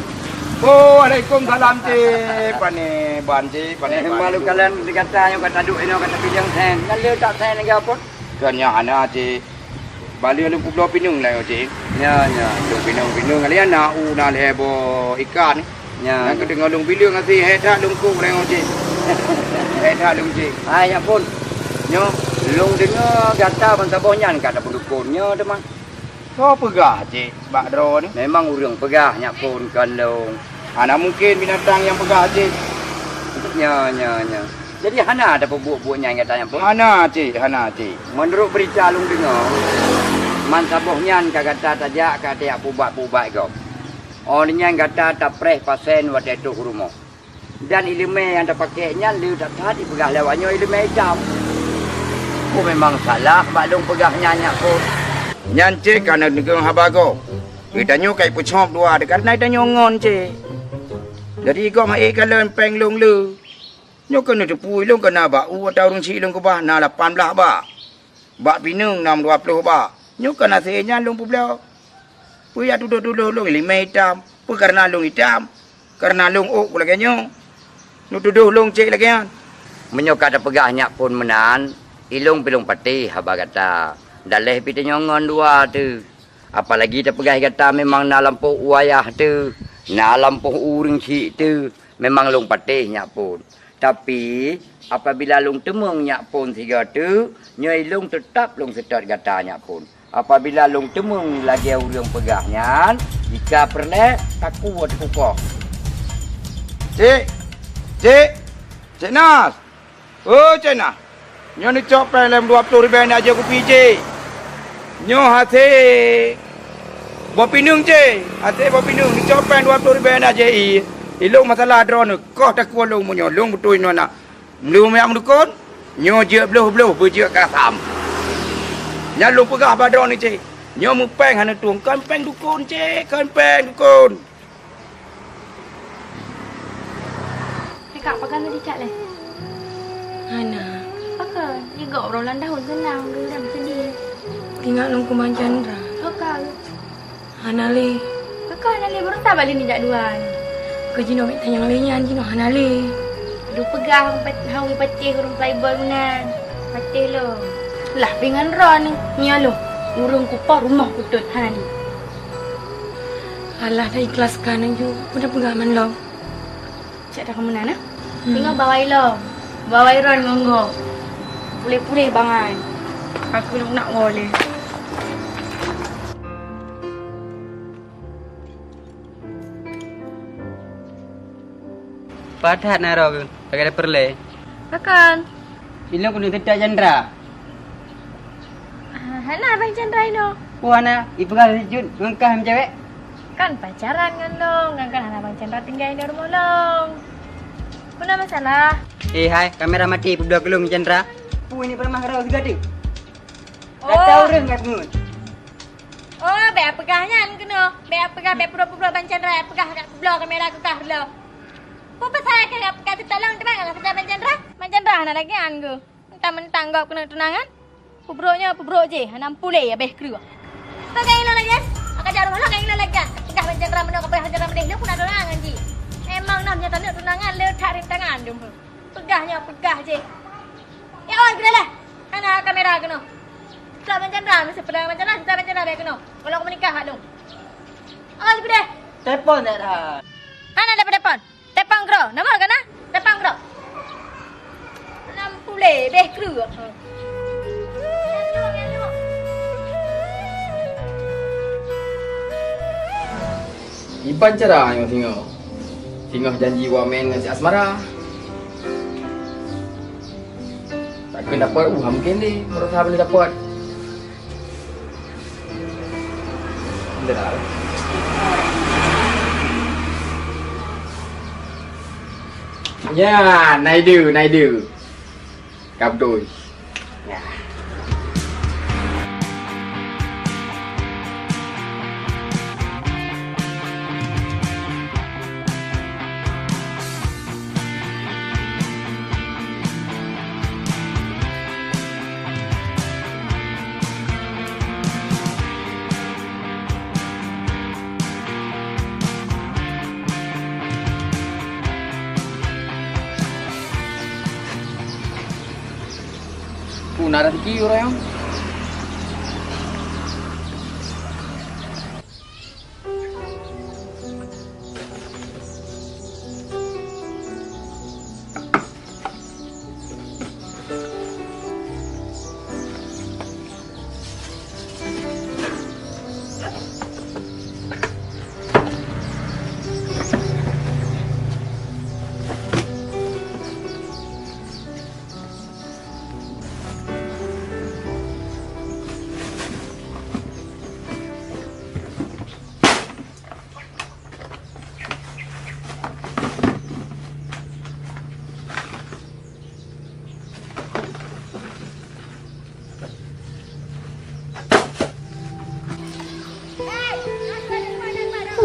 Oh, waalaikumsalam cik. Pane ban cik, pane ban. Malu kalian dikata nyang kata duek inoe kata pidang sen. Nyan le tak sen lagi apa? Kan nyang hana cik. Bali lôn peubloe pineung lah nyoe cik. Nya nya. Lôn pineung-pineung kali na u na lhèe boh ikan. Nya. Nyang keudeungoe lôn pineung asie hèk that lôn kok lé ngon cik. Hèk that lôn cik. Hai nyak phôn. Nyoe Lôn deungoe gata bansaboh nyan ka tapeudukon nyoe teuma. Soe peugah cit bak droeneuh? Memang ureuëng peugah nyak phon kon lôn. Hana mungken binatang nyang peugah cit. Nyoe, nyoe, nyoe. Jadi hana tapeubuet-buet nyan gata nyak phon? Hana cit, hana cit. Meunurot beurita lôn deungoe, bansaboh nyan ka gata tajak ka tajak peuubat-peuubat gob. Óh lheueh nyan gata tapreh pasien watée troh u rumoh. Dan iéleumé nyang tapakék nyan le that-that ipeugah lé awak nyoe iéleumé itam. Peue memang salah bak lôn peugah nyan nyak phon? Nyan cit ka neudeungoe haba gob. Geutanyoe ka ipeucôb dua teuh kareuna tanyoe ngon cit. Jadi gob han ék kalon péng lôn le. Nyoe keuneuk teupeu lôn ka na bak u ata ureuëng syiek lôn keubah na lapan blaih bak. Bak pineung na dua ploh bak. Nyoe ka na sirée nyan lôn peubloe. Peue jak tudoh-tudoh lôn iéleumé itam? Peue kareuna lôn itam? Kareuna lôn ôk lagée nyoe? Neutudoh lôn cit lagée nyan? Meunyoe ka tapeugah nyak phon meunan, ilôn pih lôn patéh haba gata. Daleh pih tanyoe ngon dua teuh. Apalagi tapeugah gata memang na lampôh u ayah teuh, na lampôh u ureuëng syiek teuh, memang lôn patéh nyak phon. Tapi, apabila lôn teumeung nyak phon sigoe teuk, nyoe ilôn teutab lôn seutôt gata nyak phon. Apabila lôn teumeung lagée ureuëng peugah nyan, jika peureulée, takue teukukoh. Cik! Cik! Cik Nas! Oh, Cik Nas! Nyoe neucok péng lom dua ploh ribée na jih kupi, Cik. Nyoe hasé boh pineung, Cik. Hasé boh pineung neucok péng dua ploh ribée na jih i. Ilôn masalah droeneuh, koh takue lôn meunyoe lôn beutôi nyoe na. Meuleumeue meudukon, nyoe jeuet bloh-bloh beujeuet keu asam. Nyan lôn peugah bak droeneuh, Cik. Nyoe meupéng hana tueng, kon péng dukon, Cik, kon péng dukon. Hai kak, pakon na jicak lé? Hana. Pakon? Jigok uroe ulang tahun seunang, geuh dan sedih. Ingat lôn kuman Chandra. Soe ka? Hana lé. Pakon hana lé, baroe saban lé nijak dua nyoe. Keu jinoe bék tanyong lé nyan, jinoe hana lé. Lôn peugah hana patéh ureuëng playboy meunan. Patéh lom. Lah pih ngon droeneuh, nyoe lôn. Ureuëng kupoh rumoh kutot hana lé. Allah dah ikhlaskan laju, udah peugah man lom. Cak dah kamu nana? Hmm. Tengok bawai lom. Bawai ron ngon gob. Puléh-puléh bangai. Aku nak, nak woe lé. Pahat na roh keuh, lagée peureulée. Pakon? Ilôn keuneuk teutab Chandra. Ah, hana Bang Chandra inoe. Peue hana? Ipeugah lé Jun ngon kah meucewek. Kan pacaran ngon lôn, ngon kan hana Bang Chandra tinggai di rumoh lôn. Peue na masalah? Eh, hai, kamera maté peubloe keu lôn Chandra. Peue ni peureumah roh sigoe teuk? Oh. Gata ureuëng ngon peungeut. Oh, bék peugah nyan keunoe. Bék peugah, bék peuduek-peuduek Bang Chandra, bék peugah kat peubloe kamera keu kah dulu. Peue pasai kah bék peugah teutalong teuma ngon Bang Chandra? Bang Chandra hana lagée nyan geuh. Mentang-mentang gob keuneuk tunangan. Peubrok nyoe, peubrok jih, hana meupuléh habéh kreueh. Peugah ilôn lagée nyan, akan jak rumoh lôn, peugah ilôn lagée nyan. Peugah Bang Chandra meunoe, peugah Bang Chandra meudeh, lôn pun na tunangan jih. Emang nyoe meunyoe taneuk tunangan le that rintangan dum. Peugah nyoe, peugah jih. Ya Allah, geudah lah. Hana kamera keunoe. Peugah Bang Chandra, meusti peugah Bang Chandra, peugah Bang Chandra bék keunoe. Kalau aku menikah hak lôn. Allah, geudah. Telepon dak dah. Hana ada telepon. Tepang keudroe, nama ka na? Tepang keudroe. Nam puléh, béh kreueh. Iban cara nyoe singoh. Singoh janji wamen ngon si Asmara. Takheun dapat, uh, mungkin deh, meurasa boleh dapat. Ya, naidu, naidu. Kabdoi. Ya. Puna rezeki orang.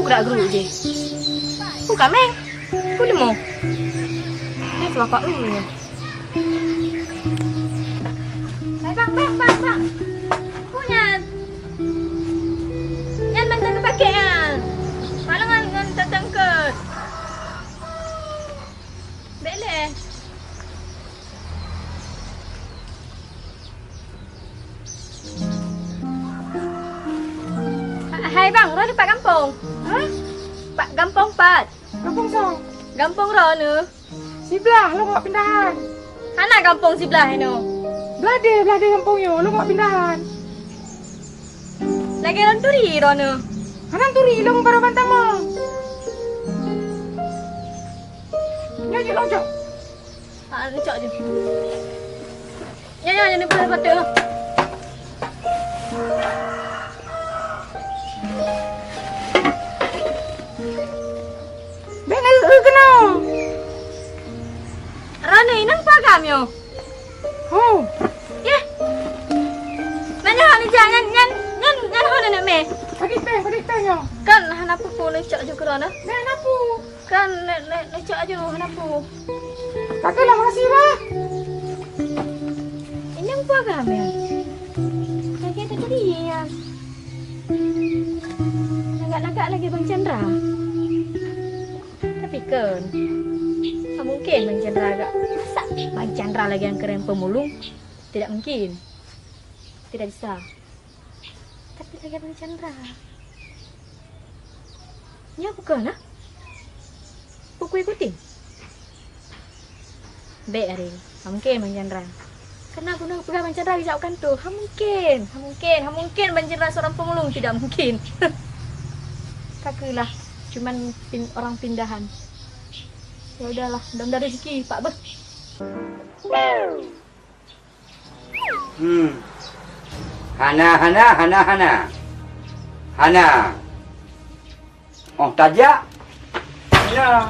Dak guru je. Ku kameng. Ku limo. Ni tu apa? Hmm. Hai bang, bang, bang, bang. Ku nyan. Nyan mantan pakai nyan. Malang ngan, ngan tatangkot. Bek lé. Hai bang, droeneuh pat gampông? Hah? Pat gampông pat? Gampông soe? Gampông droeneuh. Siblah, lôn ngok pindahan. Hana gampông siblah inoe. Blah deh, blah deh gampông nyoe, lôn ngok pindahan. Lagèe lôn turi droeneuh. Hana turi, lôn baroe ban tamong. Nyoe jih lôn cok. Ha, neucok jih. Nyoe, nyoe, nyoe, nyoe, nyoe. Bèk na eu keunoe. Rani, nang peugah nyoe. Ho. Yeh. Nanya hana jangan nyan, nyan, nyan hana nak meh. Bagi teh, bagi teh nyoe. Kan hana peue-peue neucok jih keudroe na. Nah, hana peue. Kan na, na, na cok aju hana peue. Ka keuh lah, makasih bah. Inyong peugah meh. Lagèe tadi nyan. Lagak-lagak lagèe Bang Chandra. Tapi kan, tak mungkin Bang Chandra agak. Masa Bang Chandra lagèe nyang keureung pemulung? Tidak mungkin. Tidak bisa. Tapi lagèe Bang Chandra. Nyoe bukon na? Buku ikutin. Bèk, Ari. Ha mungkin Bang Chandra. Karena guna peugah Bang Chandra geujak u kantor. Ha mungkin. Ha mungkin. Ha mungkin Bang Chandra seorang pemulung. Tidak mungkin. Ka keuh lah. Cuman pin-, orang pindahan. Ya udahlah. Mudah-mudahan rezeki, Pak, beuh. Hmm. Hana, hana, hana, hana. Hana. Oh, tajak. Hana.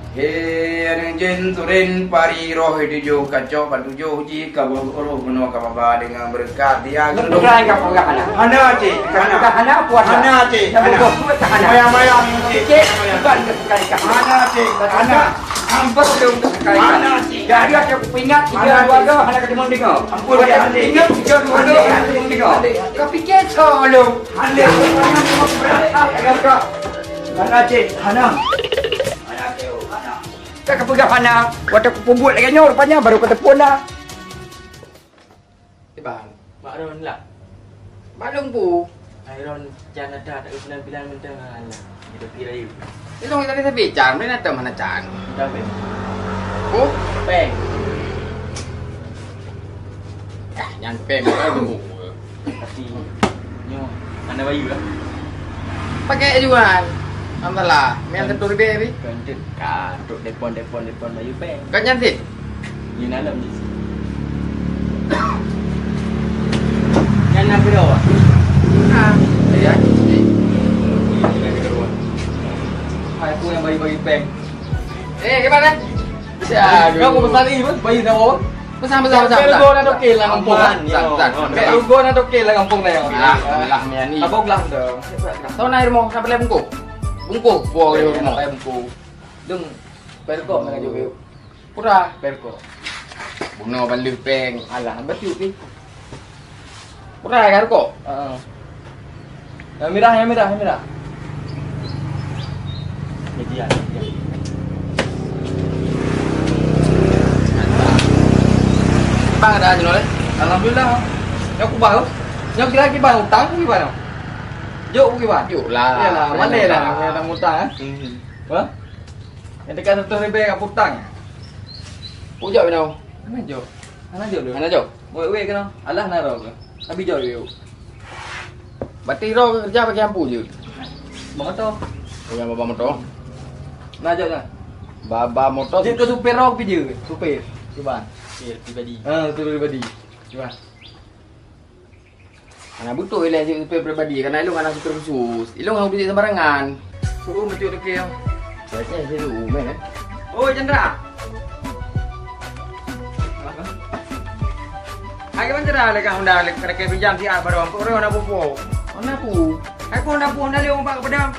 He, aneuk jén turen pari roh di tujoh kacok, ka tujoh jih ka beuroh bunoe ka baba deungon beureukat dia. Bukan ka peugah hana. Hana, cik. Hana. Ka hana, puasa. Hana, cik. Hana. Hana. Mayang-mayang, cik. Cik, bukan ka peugah hana. Hana, cik. Hana. Ampôn, hana, cik. Jadi, aku peuingat, tiga, dua, dua, hana ka deungoe. Ampôn, ya, ingat, tiga, dua, dua, hana ka deungoe. Ka pikir, tolong. Hana, hana, cik. Hana. Hana, cik. Hana. Ka, ka peugah hana. Watèe kupeubuet lagèe nyoe, rupanya baru ka teupeu na. Iban. Mak Ron lah. Mak Lôn pu. Hai Ron, jangan ada, tak ada penampilan mentang, alah. Kita kira yuk. Ni dong tadi tapi can, mana ada mana can. Udah, Bang. Oh? Peng. Ah, nyan peng baru. Tapi, nyoe, mana bayu lah? Pakai jual. Masalah, main tentu lebih, Bi. Kan, kan, untuk telepon-telepon, telepon bayu peng. Kan nyan sih? Nyan apa dia awak? Ah, iya. Hai, aku yang bagi-bagi peng. Eh, gimana? Ya, kau aku pesan ni, Bang, bayi sama apa? Pesan, pesan, pesan, pesan. Pergo nak toke lah kampung. Aman, pesan, ya. Pesan, pesan. Pergo nak toke lah kampung dah, ya. Lah, lah, ni. Apa gelah tu? Tahu nak ilmu, nak beli bungkuh? Bungkuh, buah ilmu. Bungkuh. Deng, pergo nak jauh. Pura. Perko. Bunoe ban lheueh péng. Alah, beutôi pih. Pura kan rukok? Heeh. Yang merah, yang merah, yang merah. Ini dia, ini dia. Bang, ada aja noleh. Alhamdulillah. Nyoe kubah. Nyoe kira kiban utang kiban. Jok kiban. Jok lah. Iyalah, mana lah yang utang, eh? Hmm. Wah? Nyang teuka seratus ribèe ka putang. Pujok binoe. Hana jok. Hana jok lé. Hana jok. Wék-wék keunoe. Alah na roh ke. Abi jok lé. Berarti roh ke kerja pakai ampu je. Bawa motor. Oh, yang bawa motor. Na jok na. Bawa motor. Jeuet keu supir roh pi je. Supir. Cuba. Supir pribadi. Ah, supir pribadi. Cuba. Hana butuh ilèe jeuet supir pribadi, karena ilôn hana supir khusus. Ilôn hana udép sembarangan. Suruh mencuri ke. Biasa saya suruh, meh. Oi, Chandra. Hai, kawan Chandra, leka Honda, leka pinjam si Ar baru, untuk orang nak pupuk. Mana aku? Hai pun dah pun dah lé bak padang.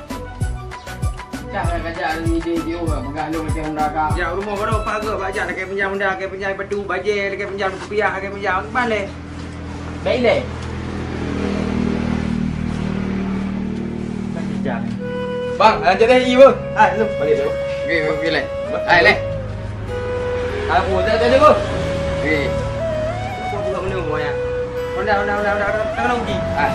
Cak ka kajak ide jiôh peugah lôn macam honda ka. Jak rumoh baroe paih geuh bak jak lakèe pinjam honda, lakèe pinjam batu, bajèe, lakèe pinjam kupiah, lakèe pinjam kiban lé. Bèk ilèe. Bang, lanjut deh, iya, bang. Ah, lu balik dulu. Okey, okey, leh. Hai, leh. Aku tak ada, bang. Okey. Aku buka menu, bang, ya. Honda, honda, honda, honda, honda. Tengah uji. Ah.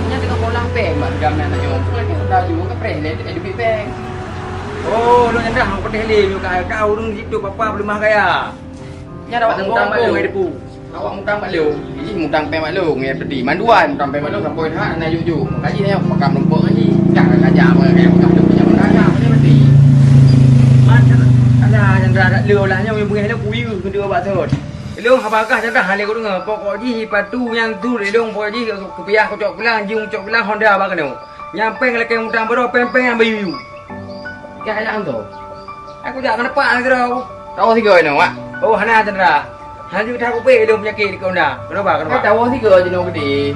Nyan tengah pola pèng, mak, jam nyan nyoe. Bukan ni, honda juga, ke preh, leh, eh, duit pèng. Oh, lu nyan dah, aku preh leh, lu ka, ka ureueng situ, papa, belum kaya. Nyan awak mutang bak lôn, hai Teungku. Awak mutang bak lôn. Ih, mutang pèng bak lôn, ngon Peti. Manduan mutang pèng bak lôn sampoe that hana jok-jok. Maka jih nyan pakam leumpok ngon jih. Cak ka kajak, maka kaya mutang lôn pinjam mutang. Macam Peti. Macam ada Chandra dak lé ulah nyoe nyang beungèh lôn kuyue keu dua bak thon. Lôn haba gah Chandra hana lé kudeungö. Pokok jih ipatu nyang tu lé lôn pokok jih kupiah kucok pulang, jih kucok pulang honda bak keunoe. Nyang pèng lakèe mutang baroe pèng-pèng nyang bayu-yu. Kah kajak nyan tu? Aku jak keuneuk pat sidroe. Tawoe sigoe nyoe, Wak. Oh, hana, Chandra. Hana jeuet that kupék lôn peunyakét dikeue na. Keunoe ba, keunoe ba. Eh, tawoe sigoe jinoe geude.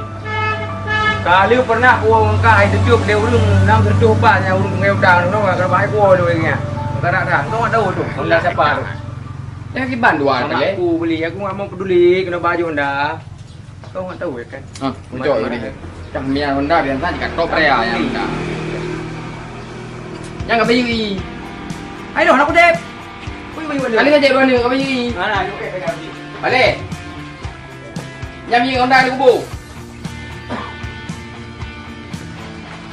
Ka lheueh pernah kuwoe ngon kah hai teucöb lé ureueng nam sireutoh pat nyang ureueng sungai utang, keunoe ba, keunoe ba, hai kuwoe lôn ingat. Barat dah. Kau nggak tahu tu, Honda siapa tu? Yang kiban dua kali. Aku beli, aku nggak mau peduli, keunoe baju Honda. Kau nggak tahu ya kan? Ah, muncul ini. Cah mia Honda biasa di kantor pria yang Honda. Yang kau beli. Ayo, nak kudep. Kau beli, beli. Kali aja dua ni kau beli. Mana? Balik. Nyam ye Honda di kubu.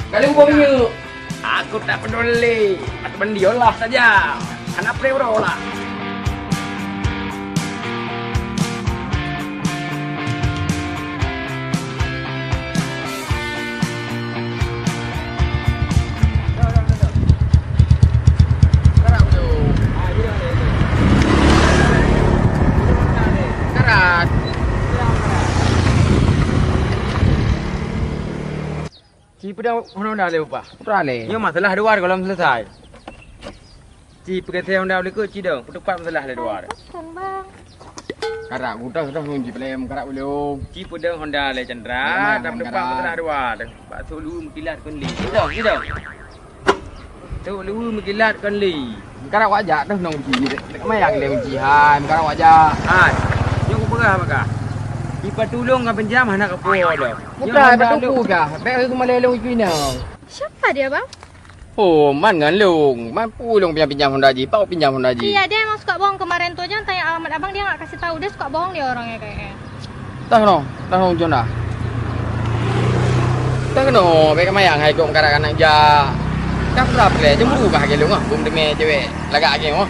Kali kubu minyeuk. Aku tak peduli. Mata bendi olah saja. Hana pre uroe lah. Karat. Ci peudong honda lé upah. Peue lé? Nyoe masalah dua gohlom selesai. Ci peugeuseh honda likot ci dong, peuteupat masalah lé dua. Kan, Bang. Karak gudang dah ngon ci pelem karak ulông. Ci peudong honda lé Chandra, dah peuteupat masalah dua. Bak sulu meukilat kon lé. Ci dong, ci dong. Tu lu meukilat kon lé. Meukarat wajak teuh nong ji. Mayang lé ji hai, meukarat wajak. Hai. Nyoe kupeugah bak kah. Ipatulông ngon pinjam hana kapoh lom. Bukan, nyoe hana bak lôn. Teungku kah. Bèk keumalèe lôn ikui nong. Siapa dia, Bang? Oh, man ngon lôn. Man pu lôn pinjam-pinjam honda ji. Pau pinjam honda ji. Iya, dia emang suka bohong. Kemarin tuh aja tanya alamat abang, dia nggak kasih tahu. Dia suka bohong dia orangnya kayaknya. Tah nong, tah nong Jona. Tah nong, bèk mayang hai kok meukarat aneuk jak. Kah peurab lé, cemburu kah lé lôn ah, bum deungö cewek lagak lagèe nyoe.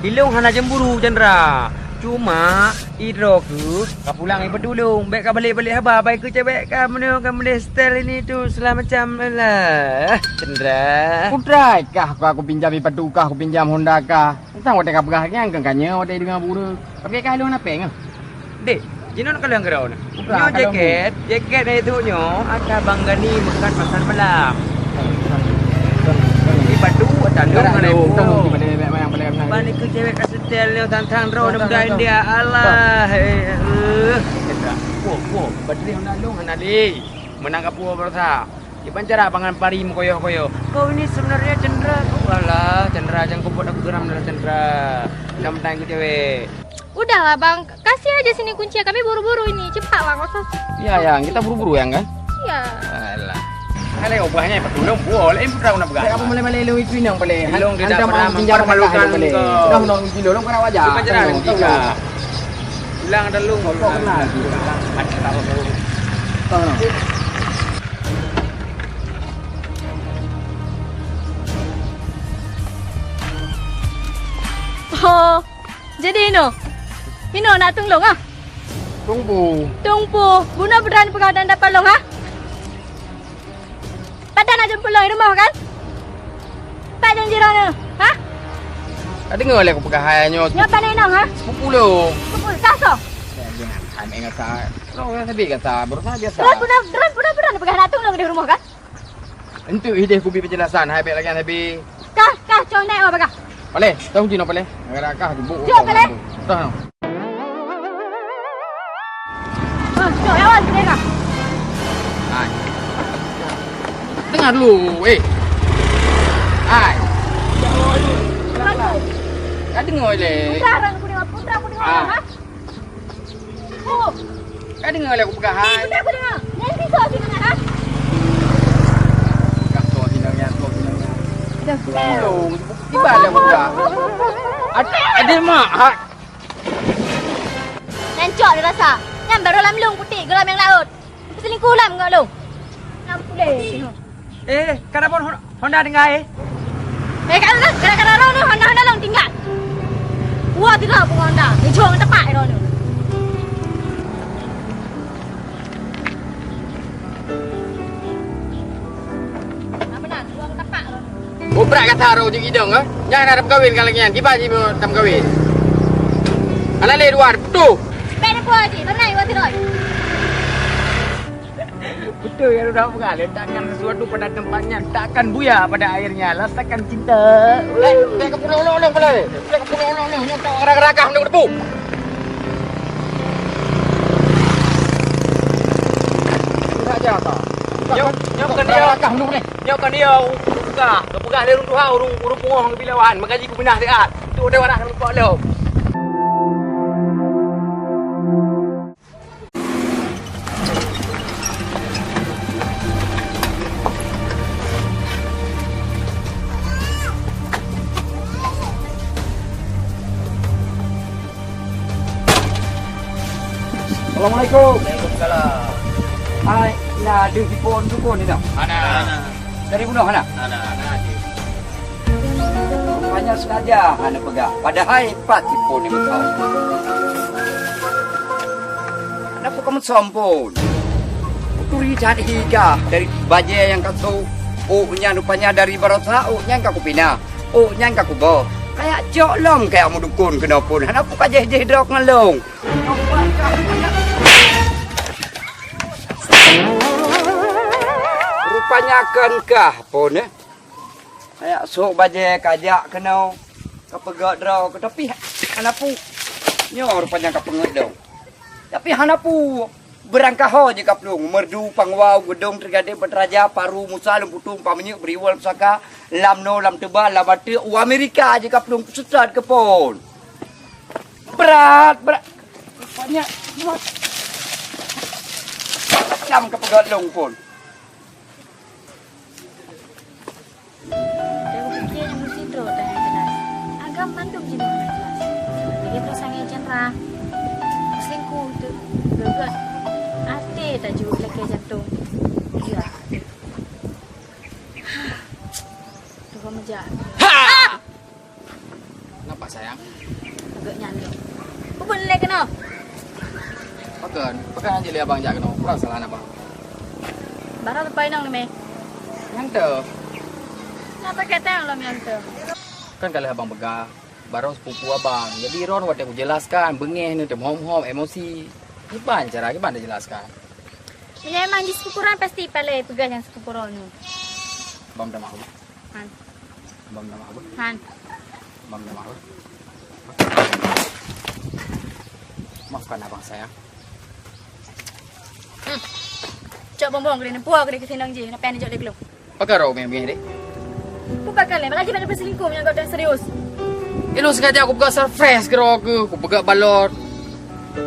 Ilông hana cemburu, Chandra. Cuma, idroe keuh, ka pulang ipatulông. Bèk ka balek-balek haba, bai keu cewek ka meunyoe ka meudeh setel ini tu, segala macam lah. Chandra. Kudrai kah, ka kupinjam ipatu kah, kupinjam honda kah. Tang watèe ka peugah nyan keu kanya watèe deungoe bu tu. Tapi ka lôn hana péng ah. Dek, jinoe ka lheueh keudroe na. Nyoe jaket, jaket dari tu nyoe aka Bang Gani meukat pasar malam. Di batu ata lôn ngon ibu. Ban ikut cewek ka setel nyoe tang-tang droe muda India. Alah, eh, eh. Wow, wow, bateri hana lôn hana lé. Menang kapua berusaha. Kiban cara pangan pari meukoyoh-koyoh. Kau ini sebenarnya Chandra. Oh, alah, Chandra, jangan kau buat aku geram dah, Chandra. Kamu tanya ke cewek. Udahlah, Bang. Kasih aja sini kunci. Kami buru-buru ini. Cepat lah, nggak usah. Iya, yang. Kita buru-buru, yang, kan? Iya. Alah. Alah, ubahnya apa tu? Nang buah, lain pun nak pegang. Apa mulai-mulai lu itu nang boleh? Ilong tidak pernah mempermalukan kau. Dah menang kilo, lu kena wajar. Kiban cara nanti kah? Ulang dah lu. Kau kenal. Ada tak apa? Kau kenal. Ho, jadi inoe. Inoe nak tueng lôn, ha? Tueng peue? Tueng peue? Bunoe beudôh peugah dan dapat lôn, ha? Padan nak jemput lôn di rumoh, kan? Pat janji droeneuh, ha? Ka deungoe lé kupeugah hai nyoe. Nyoe pane inong, ha? Sepupu lôn. Sepupu, kah soe? Jangan, jangan, jangan, jangan. Lôn sabe kata, berusaha biasa. Droen peue, droen peue, droen peue peugah nak tueng lôn di rumoh, kan? Enteuk hideh kubi penjelasan, hai bèk lagèe nyan, hai bi. Kah, kah, cong naik awak bagah. Paleh, tong jinoe paleh. Gara kah jebuk. Cok, paleh. Tah. Ah, cok, lawan, paleh kah. Hai. Dengar dulu, eh. Hai. Ka deungoe lé. Putra, aku dengar, putra, aku dengar, ha? Oh. Ka deungoe lé aku peugah, hai. Putra, aku dengar. Jangan pisau sini, ha? Kau sini, ya, kau sini, ya. Dah. Belum. Tiba lé aku peugah. Ad-, ada mak, ha? Nyan cok dirasa. Nyan baru lam lông putéh, geulam nyang laôt. Selingkuh lam ngon lông. Lam puléh. Eh, ka na phôn Hon-, Honda tinggai, eh? Eh, ka na, ka na, ka na, Honda, Honda lông tinggai. Wah, tidak pun Honda. Ujong tepat, eh, Honda. Apa nak? Ujong tepat, Honda. Gobrak gata rô jeuet idong, eh? Nyan na dam kawin ka lagèe nyan. Kiban jih dam kawin. Alah lé dua tu. Sepeda pun aja. Mana iwa tiroi? Betul ya, udah peugah, letakkan sesuatu pada tempatnya, takkan buya pada airnya, rasakan cinta. Eh, tak ke pulau lo, lo, lo. Tak ke pulau lo, lo. Nyoe tak ragah-ragah nak debu. Tidak aja apa. Nyoe, nyoe bukan dia. Ragah-ragah dulu ni. Nyoe kan dia, ureueng peugah. Geupeugah lé ureueng tuha, ureueng, ureueng pungoh geubi lawan. Meugaji kupeunah siat. Tu dia warah ureueng lom. Assalamualaikum. Waalaikumsalam. Hai, na deuh sipon dukon inong? Hana. Dari bunoe hana? Hana, hana deuh. Rupanya sengaja hana peugah. Padahai pat sipon nyang kau. Kenapa kamu sombong? Kuturi that higah dari bajèe nyang ka sôk. Oh, nyan rupanya dari baroesa, oh, nyan ka kupinah. Oh, nyan ka kuboh. Kayak cok lom kayak mudukon keunoe phôn. Hana pu ka jéh-jéh drok ngon lôn. Rupanya kon kah phôn, eh? Kayak sôk bajèe kajak keunoe, ka peugah droe, tapi hana pu. Nyoe rupanya ka peungeut dong. Tapi hana pu. Beurangkaho jih ka plueng, merdu, pangwa, geudong, teugadée, beuteraja, paru, musa, leumputong, paminyeuk, beriwol, pusaka, lam noe, lam teuba, lam ateuk, u Amerika jih ka plueng, seutôt keu phôn. Brat, brat. Rupanya, macam ka peugah lôn phôn. Dari pikir emosi terus dan jelas. Agam mandum jinoe hana jelas. Lagi perasaan yang cendera. Selingkuh tu. Geget. Até tajok lakée jantung. Ya. Tuhan meujak. Ha! Kenapa, sayang? Agak nyan lé. Peue buet lé keunoe? Pakon, pakon hana jilé abang jak keunoe? Peue salah abang? Barang leupah inong ni, meh. Nyang teuh. Kenapa kata lom nyang teuh? Kan ka lheueh abang peugah, barô sepupu abang. Jadi, ron watée kujelaskan, beungéh nyoe, teumhom-hom, emosi. Kiban cara, kiban tajelaskan? Meunyoe memang jih sepupu ron, pasti palée peugah nyang sepupu ron nyoe. Abang minta maaf. Han. Abang minta maaf. Han. Abang minta maaf. Maafkan abang, sayang. Hmm. Cok bongbong keude, neupuwoe keude keu sinong jih, napa nyang neujok lé keu lôn? Pakon droe mé-mé deh? Pakon lé, malah jih banyak berselingkuh meunyoe gobnyan serius. Eh, lôn sengaja kupeugah surprise keu droe keuh, kupeugah balon.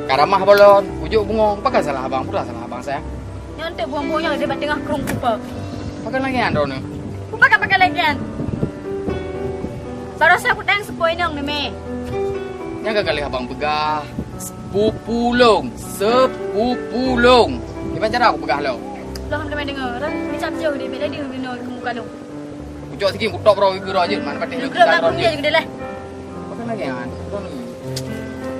Ka ramah balon, kujok bungong. Pakon salah abang, peue salah abang, sayang? Nyoe teuk bungong-bungong nyang di teungoh krueng kupa. Pakon lagèe nyan droeneuh? Pakon, pakon lagèe nyan? Baroesa kutanyong seupôt inong, Mimi. Nyang ka kali abang peugah, sepupu lôn, sepupu lôn. Kiban cara kupeugah lôn? Lôn hana deungoe, ron meucam jauh di bela di binoe keu muka lôn. Kucok sikit, kutop roh geura jeuet, mana patéh lôn. Geura lam dunia jeuet deh lah. Pakon lagèe nyan?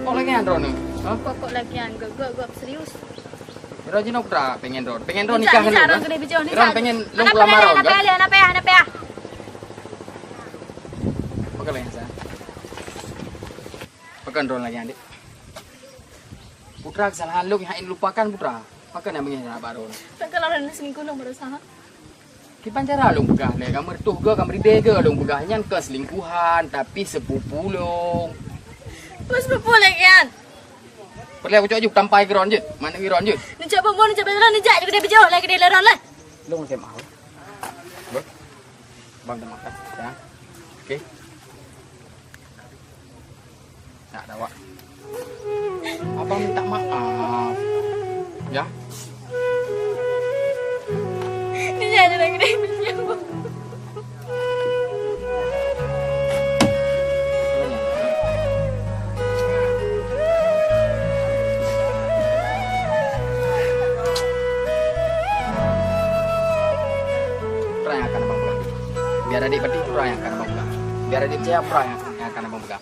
Kok lagèe nyan droeneuh? Ha? Kok, kok lagèe nyan? Gok, gok, gok, serius. Ron jinoe putra pengen ron. Pengen ron nikah. Ron pengen lôn lamar ron. Hana payah, hana payah, hana payah. Pakon lagèe nyan, sayang? Pakon ron lagèe nyan, dek? Putra, kesalahan lôn hana lupakan, putra. Pakon nyang beungéh na baroe. Pakon lôn selingkuh lôn berusaha. Kiban cara lôn peugah lé, ka meureutoh geuh, ka meuribèe geuh lôn peugah nyan keu selingkuhan, tapi sepupu lôn. Peue sepupu lagèe nyan? Peureulèe kucok jih tampai keu ron jeuet, manök keu ron jeuet. Neujak bumbon, neujak bela, neujak jih keudeh beujeuet lagèe keudeh lé ron lah. Lôn seumaho. Abang terima kasih, ya. Oke. Tak ada, Wak. Abang minta maaf. Ya. Ini ada lagi dah minyak. Peurang nyang akan abang peugah. Biar adik pati peurang nyang akan abang peugah. Biar adik peucaya peurang nyang, nyang akan abang peugah.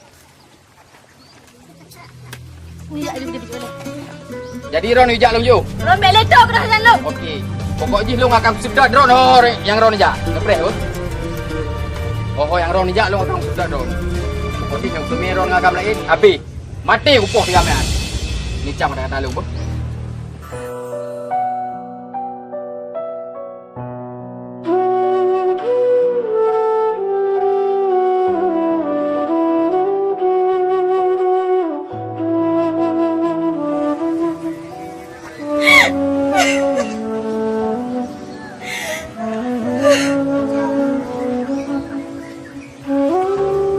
Jadi droeneuh jak lôn ju. Droeneuh bèk lé toh keudah jalan lôn. Oke. Pokok jih lôn akan seudot droeneuh ho nyang droeneuh jak. Neupreh, oh. Oh, ho nyang droeneuh jak lôn akan seudot droeneuh. Pokok jih nyang teumé droeneuh ngon agam laén, abéh. Maté kupoh tinggai meu'an. Ni cam kata-kata lôn, beuh.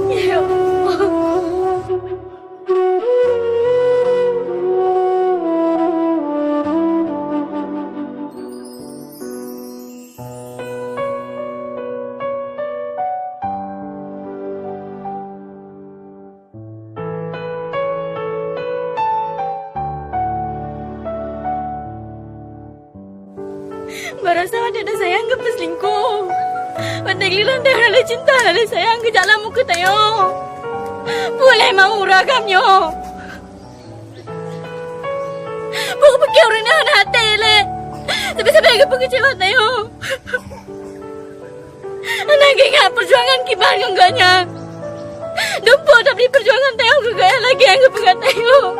Ya Allah. Barasa watèe na sayang geupeuselingkuh. Watèe giliran teuh hana lé cinta, hana lé sayang geujak lam ukeue tanyoe. Peue lé mau ureueng agam nyoe? Peue pike ureueng nyan hana até lé? Sabe-sabe geupeukeucewa tanyoe. Hana geuingat peujuangan kiban ngon gobnyan. Dumpeue tabri peujuangan tanyoe keu gobnyan lagèe nyang geupeugah tanyoe.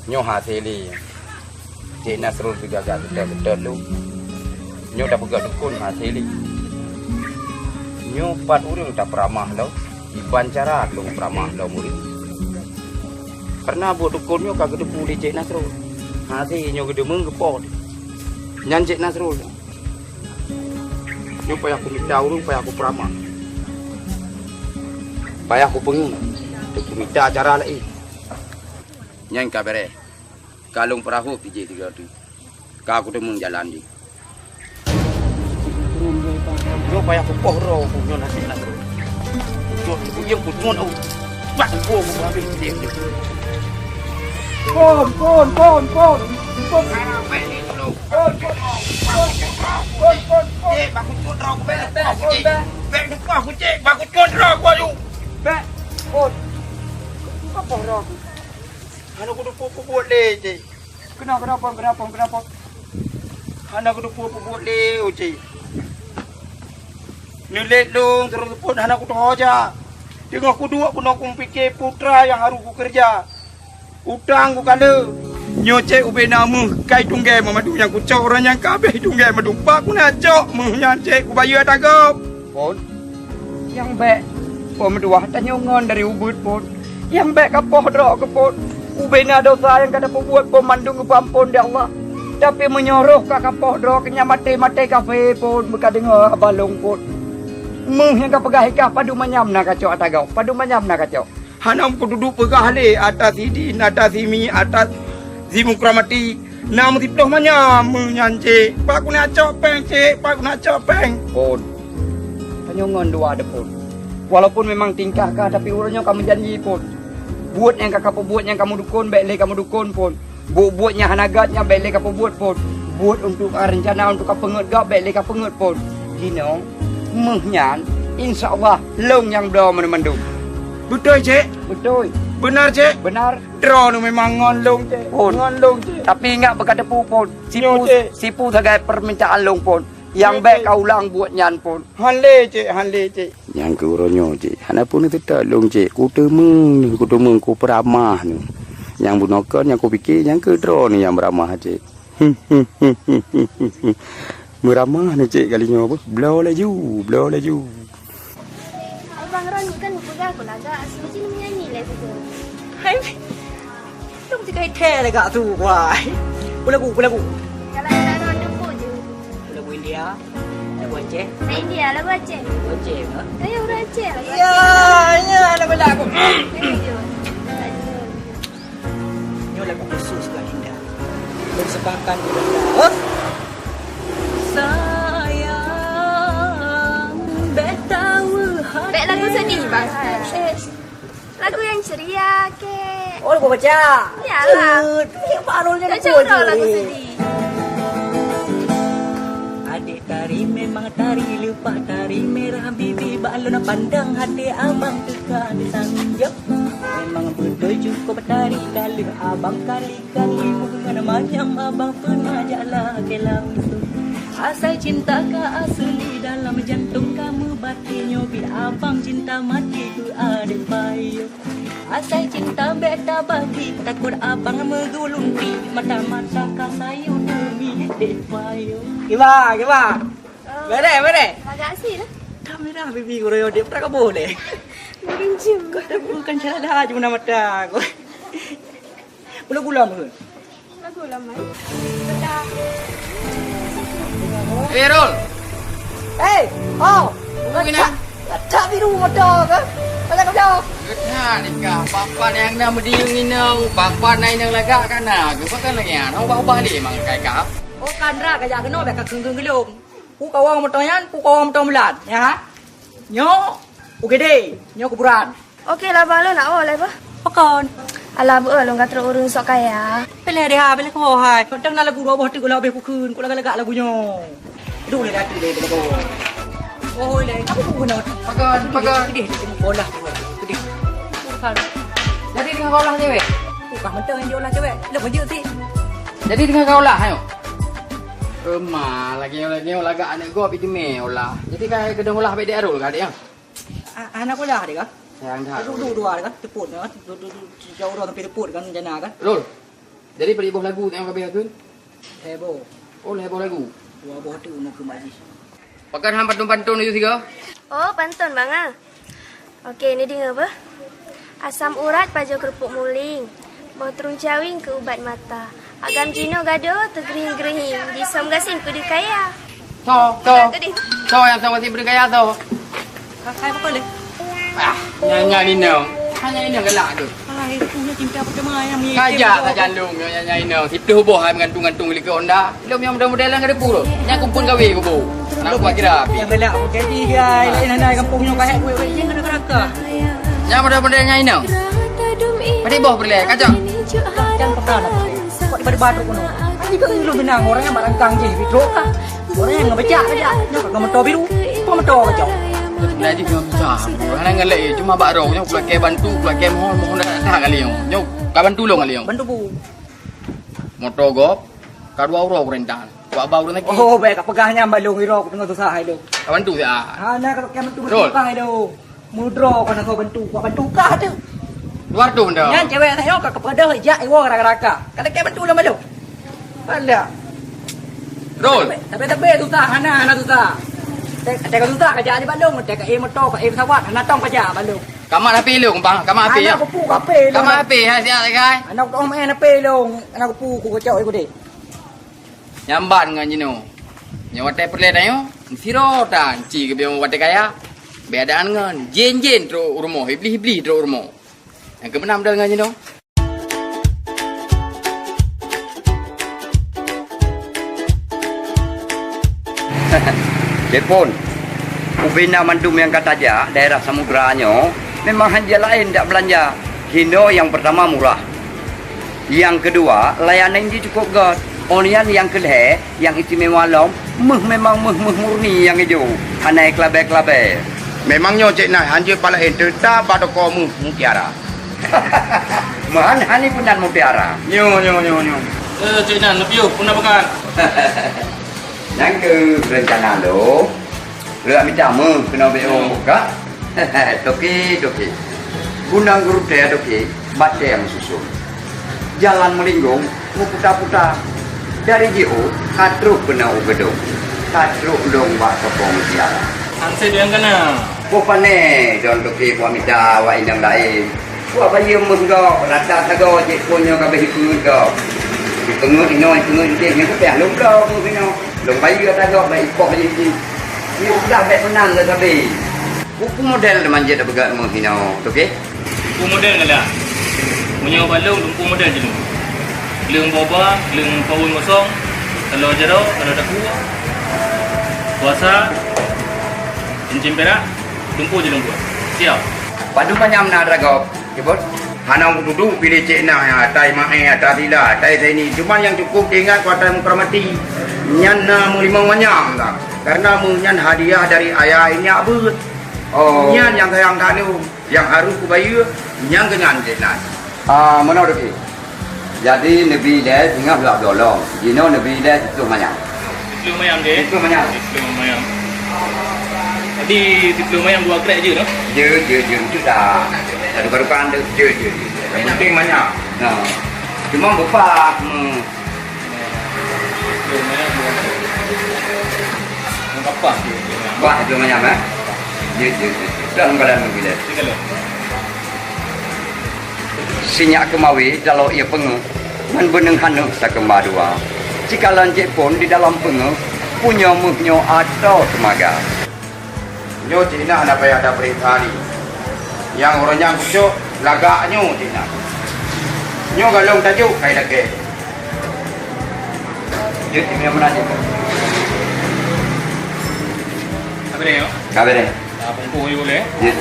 Nyoe hase lé. Cék Nasrul teugaga seutôt-seutôt tu. Nyoe tapeugah dukon hase lé. Nyoe pat ureueng tapeuramah lom, kiban cara lôn peuramah lom ureueng. Kareuna buet dukon nyoe ka geuteupeue lé Cék Nasrul. Hase nyoe geudeumeung geupo. Nyan Cék Nasrul. Nyoe payah kumita ureueng, payah kupeuramah. Payah kupeungét, teuk kumita cara laén. Nyan ka bèrèh. Ka lôn peurahop jih tiga tu. Ka kuteumeung jalan jih. Nyoe payah kupoh droe ku nyoe naseb-naseb. Kucot, kuyeueng kucot, au. Bak kupoh ku habéh jih. Pon, pon, pon, pon. Pon. Pon, pon, pon. Pon, pon, pon. Cék, bak kucot droe ku bèk kupoh ku, Cék. Bèk kupoh ku, Cék. Bak kucot droe ku aju. Bèk. Pon. Kupoh droe ku. Hana kuteupeu peubuet lé, Cék. Keunoe, keunoe, Pon, keunoe, Pon, keunoe, Pon. Hana kuteupeu peubuet lé, Uci. Neulét lôn, terus pun hana kutoho jak. Teungoh kuduek keunoe kupike putra nyang harôh kukeureuja. Utang kukaleue. Nyoe cék ubé na méuh kai tunggée meumadu nyang kucok, uroe nyan ka abéh tunggée meumadu. Pakon na cok méuh nyan cék kubayeue ata gob. Pon, nyang bék Pon meutuwah tanyoe ngon dari ubeut Pon. Nyang bék kapoh droe keu Pon. Ubé na dosa nyang ka tapeubuet Pon mandum geupeuamphon di Allah. Tapi meunyoe roh ka kapoh droe keu nyan maté-maté kafé Pon, beukadeungoe haba lôn Pon. Méuh nyang kapeugah ikah padum manyam na kacok ata gob, padum manyam na kacok. Hana meukududu peugah lé ata sidin, ata simi, ata simukramati. Na meusiploh manyam méuh nyan cék. Pakon na cok péng cék, pakon na cok péng. Pon. Tanyoe ngon dua adoe Pon. Walaupun memang tingkah ka, tapi uroe nyoe ka meujanji Pon. Buet nyang ka kapeubuet nyang kameudukon bék lé kameudukon Pon. Buet-buet nyang hana gét nyan bék lé kapeubuet Pon. Buet untuk ka reuncana untuk kapeungeut gob bék lé kapeungeut Pon. Jinoe méuh nyan insya Allah lôn nyang bloe mandum-mandum. Beutôi cék? Beutôi. Beunar cék? Beunar. Droeneuh memang ngon lôn cék. Pon. Ngon lôn cék. Tapi ingat beukateupeu Pon. Sipu, nyoe cék. Sipu sagai peumintaan lôn Pon. Nyang bék ka ulang buet nyan Pon. Han lé cék, han lé cék. Nyang keu uroe nyoe, Cek. Hana peue neuseutôt lôn, Cek. Kuteumeung neuh, kuteumeung, kupeuramah neuh. Nyang bunoe kon nyang kupike, nyang keu droeneuh nyang beuramah, Cek. Meuramah neuh, Cek, kali nyoe beuh. Bloe laju, bloe laju. Abang Ron kan peugah ku lagak, mungkin menyanyi lé situ. Hai, Tung tikai thé lagak tu, wai. Peue lagu, peue lagu? Kalau Abang Ron deungo je. Peue lagu India? Lagu Aceh? Lagu India, lagu Aceh. Lagu Aceh, ha? Ayo, ureueng Aceh, lagu Aceh. Ya, ya, lagu, lagu. Ayo, ayo. Nyoe lagu khusus keu Linda. Persembahan Linda. Sayang, beta weuh hati. Bèk lagu sedih, Bang. Lagu yang ceria, kek. Oh, lagu baca. Yalah. Cut, ni baru je. Tak lagu cakap lagu sedih. Adik tari memang tari, leupah tari merah bibi, bak lôn pandang hati abang teuka disanjung. Memang beutôi cukup tari, ka lheueh abang kali-kali, bukan manyam abang pernah jak lakée langsung. Asai cinta ka asli dalam jantung kamu, batin nyoe bi abang cinta mati keu adik payu. Asai cinta bèk tabagi, takot abang meugulung pi, mata-mata ka sayu demi dek payu. Kiba, kiba? Oh. Bere, bere. Agak asin, eh? Dah merah bibi guru yo, dek pernah kaboh deh. Mungkin cium. Kau dah bukan cara dah, cuma mata aku. Gula-gula mungkin. Lagu lama. Betul. Eh, Rul. Eh, oh. Tunggu, Ina. Letak, letak biru motor ke? Mana kau dah? Letak nikah. Papa nyang na meudiyung inong, papa na inong lagak kana. Geupekan lagi, ah. Ubah-ubah lé mang kai kap. Oh, kandra ka jak keunoe bèk ka keung-keung geulong. Pu kawang motor nyan, pu kawang motor bulan, ya. Nyoe U G D, nyoe kuburan. Oke lah, Bang, lôn nak woe lé, bah. Pakon? Alah, beuh, lôn ka trok ureueng sok kaya. Pilih deh, ha, pilih keu hai. Kadang na lagu dua boh teuk lah, habéh kukheun, kok lagak-lagak lagu nyoe. Duh, lé datu deh, bila kau. Oh, lé, kamu pun kena. Pakon, pakon. Pedih, pedih, pedih, bola tu, pedih. Pakon. Jadi dengan kau lah cewek? Bukan mentang yang diolah cewek. Lé, baju sih. Jadi dengan kau lah, ayo. Emah, lagi, lagi, lagak aneuk gob itu meh olah. Jadi kai keudong olah bak Dek Arul ka, Dek, ya? Ah, aneuk olah, Dek, ka? Sayang dah. Duduk, duduk, dua, Dek, ka? Teput, ka? Duduk, duduk, jauh orang sampai teput, kan, jana, kan? Rul, jadi beri boh lagu tengok kabeh tu? Heboh. Oh, heboh lagu. Dua boh tu nak ke majlis. Pakon han pantun-pantun itu tiga? Oh, pantun, Bang, ah. Oke, ni deungoe beuh. Asam urat pajoh keurupuk muling, boh trueng cawing keu ubat mata. Agam jinoe gado teugreuhing-greuhing, jisom gasien peudeuh kaya. Soe, soe? Soe nyang som gasien peudeuh kaya, soe? Kakai apa boleh? Ah, nyan, nyan inong. Hanya inong galak tu. Hai, punya cinta pertama yang. Kajak saja lung, nyan, nyan inong. Siplôh boh hai meugantung-gantung likot honda. Lom nyang model-model nyang ka depu tu. Nyang kumpul gawe kubu. Nak buat kira api. Nyang galak, jadi dia lain hana gampông nyoe kahek weh, weh, nyang kena keraka. Nyang model-model nyang inong. Padit boh peureulèe, kacang. Kacang peka nak pakai. Kok daripada batuk kono. Tadi kan lu benang, orang yang barang kang je, bidro kah? Orang yang ngebejak aja. Nyoe ka motor biru, apa motor kacau? Sebenarnya dia cuma susah. Orang yang ngelak, cuma bak rong, nyoe pakai bantu, pakai mohon, mohon dah tak kali nyoe. Nyoe ka bantu long kali nyoe. Bantu bu. Motor gob, ka dua uroe kurentang. Wak bau lagi. Oh, baik, ka peugah nyan balong iro, ku tengah susah hai dong. Kawan tu ya. Ha, na ka pakai bantu, betul, bantu kah hai dong. Mudro ka na kau bantu, wak bantu kah tu. Luar tu dah. Nyan cewek saya ka kepada jak iwo raka-raka. Ka pakai bantu lama dong. Ada. Rol. Tapi, tapi susah, hana, hana susah. Teka susah, ka jak di balong, teka eh motor, ka eh pesawat, hana tong ka jak balong. Kamat api long, bang, kamat api ya. Anak kupu kape long. Kamat api, ha, siap, guys. Anak kupu main api long, anak kupu ku kocok ikut deh. Nyamban ngon jinoe. Nyoe watèe peureulèe tanyoe, siro tan ci geubiyong watèe kaya. Beudaan ngon jén-jén trok u rumoh, iblih-iblih trok u rumoh. Nyang keumeunam dal ngon jinoe. Jepun, ubena mandum nyang ka tajak daerah samudra nyoe memang hanja laén jak beulanja. Hino nyang peurtama murah. Nyang keudua, layanan jih cukup göt. Ôn nyan nyang keulhèe, nyang istimewa lom, méuh memang méuh-méuh murni nyang ijo, hana keulabèe-keulabèe. Memang nyoe Cék Nan, hanjeuet bak laén, teutap bak toko méuh Mutiara. Meuhan hani peunan Mutiara. Nyoe, nyoe, nyoe, nyoe. Eh, Cék Nan, leubeh puna peugah. Nyang keu reuncana lôn, lôn mita méuh keunoe B O ka. Toke, toke. Gunong geurutée toke, batée meususon. Jalan meulinggong, meuputa-puta. Dari jiôh ka trok keunoe u Geudong, ka trok lôn bak Sopo Mutiara. Anseb nyang kana. Boh pané don toke buah mita awak inong laén. Buah bayeue meuh gob, rata sagoe cit phon nyoe ka beh ipeungeuet gob. Ipeungeuet inoe, ipeungeuet idéh, nyoe kupiah lôn bloe meuh inoe. Lôn bayeue ata gob bak ipoh jih jih. Nyoe udah bèk meunan lé sabe. Peue model teuma jeuet tapeugah meuh inoe, toke? Teungku model ngalak. Meunyoe bak lôn, teungku model jinoe. Gleueng boba, gleueng pawon kosong, taloe jaroe, taloe takue, puasa, cincin pirak, teungku jinoe buet. Siap. Padum manyam na atra gob, Kibot? Hana kududu piléh cék na, atai Maé, atai Sila, atai Zaini. Cuma nyang cukup teuingat ku atai Mukramati. Nyan na meulimong manyam lah. Karena meuh nyan hadiah dari ayah inyak beuet. Oh. Nyan nyang sayang that lôn. Nyang harôh kubayeue, nyang keunan cék nan. Ah, meunoe Ruki. Jadi neubi ilèe singoh lhok dolong. Jinoe neubi ilèe siplôh manyam. Siplôh manyam, Dek? Siplôh manyam. Siplôh manyam. Jadi siplôh manyam dua krek jeuet, noh? Jeuet, jeuet, jeuet. Itu dah. Satu barukan tu, jeuet, jeuet, jeuet. Yang penting manyam. Nah. Cuma beupah, hmm. Siplôh manyam dua krek. Mengapa siplôh manyam? Wah, siplôh manyam, eh? Jeuet, jeuet, jeuet. Dah meukalan meubilet. Tiga lho. Sinyak keumawé taloe ie peungeuh, ngon beuneung haneuh takeumbah dua. Sikalon cit phon di dalam peungeuh, punya meuh nyoe atoe teumaga. Nyoe cit na hana payah tapeuriksa lé. Nyang uroe nyan kucok lagak nyoe cit na. Nyoe galong tajok kai lakèe. Jeuet cit meunan cit. Ka beureh, yo? Ka beureh. Dah bungkôh yue boleh. Jeuet.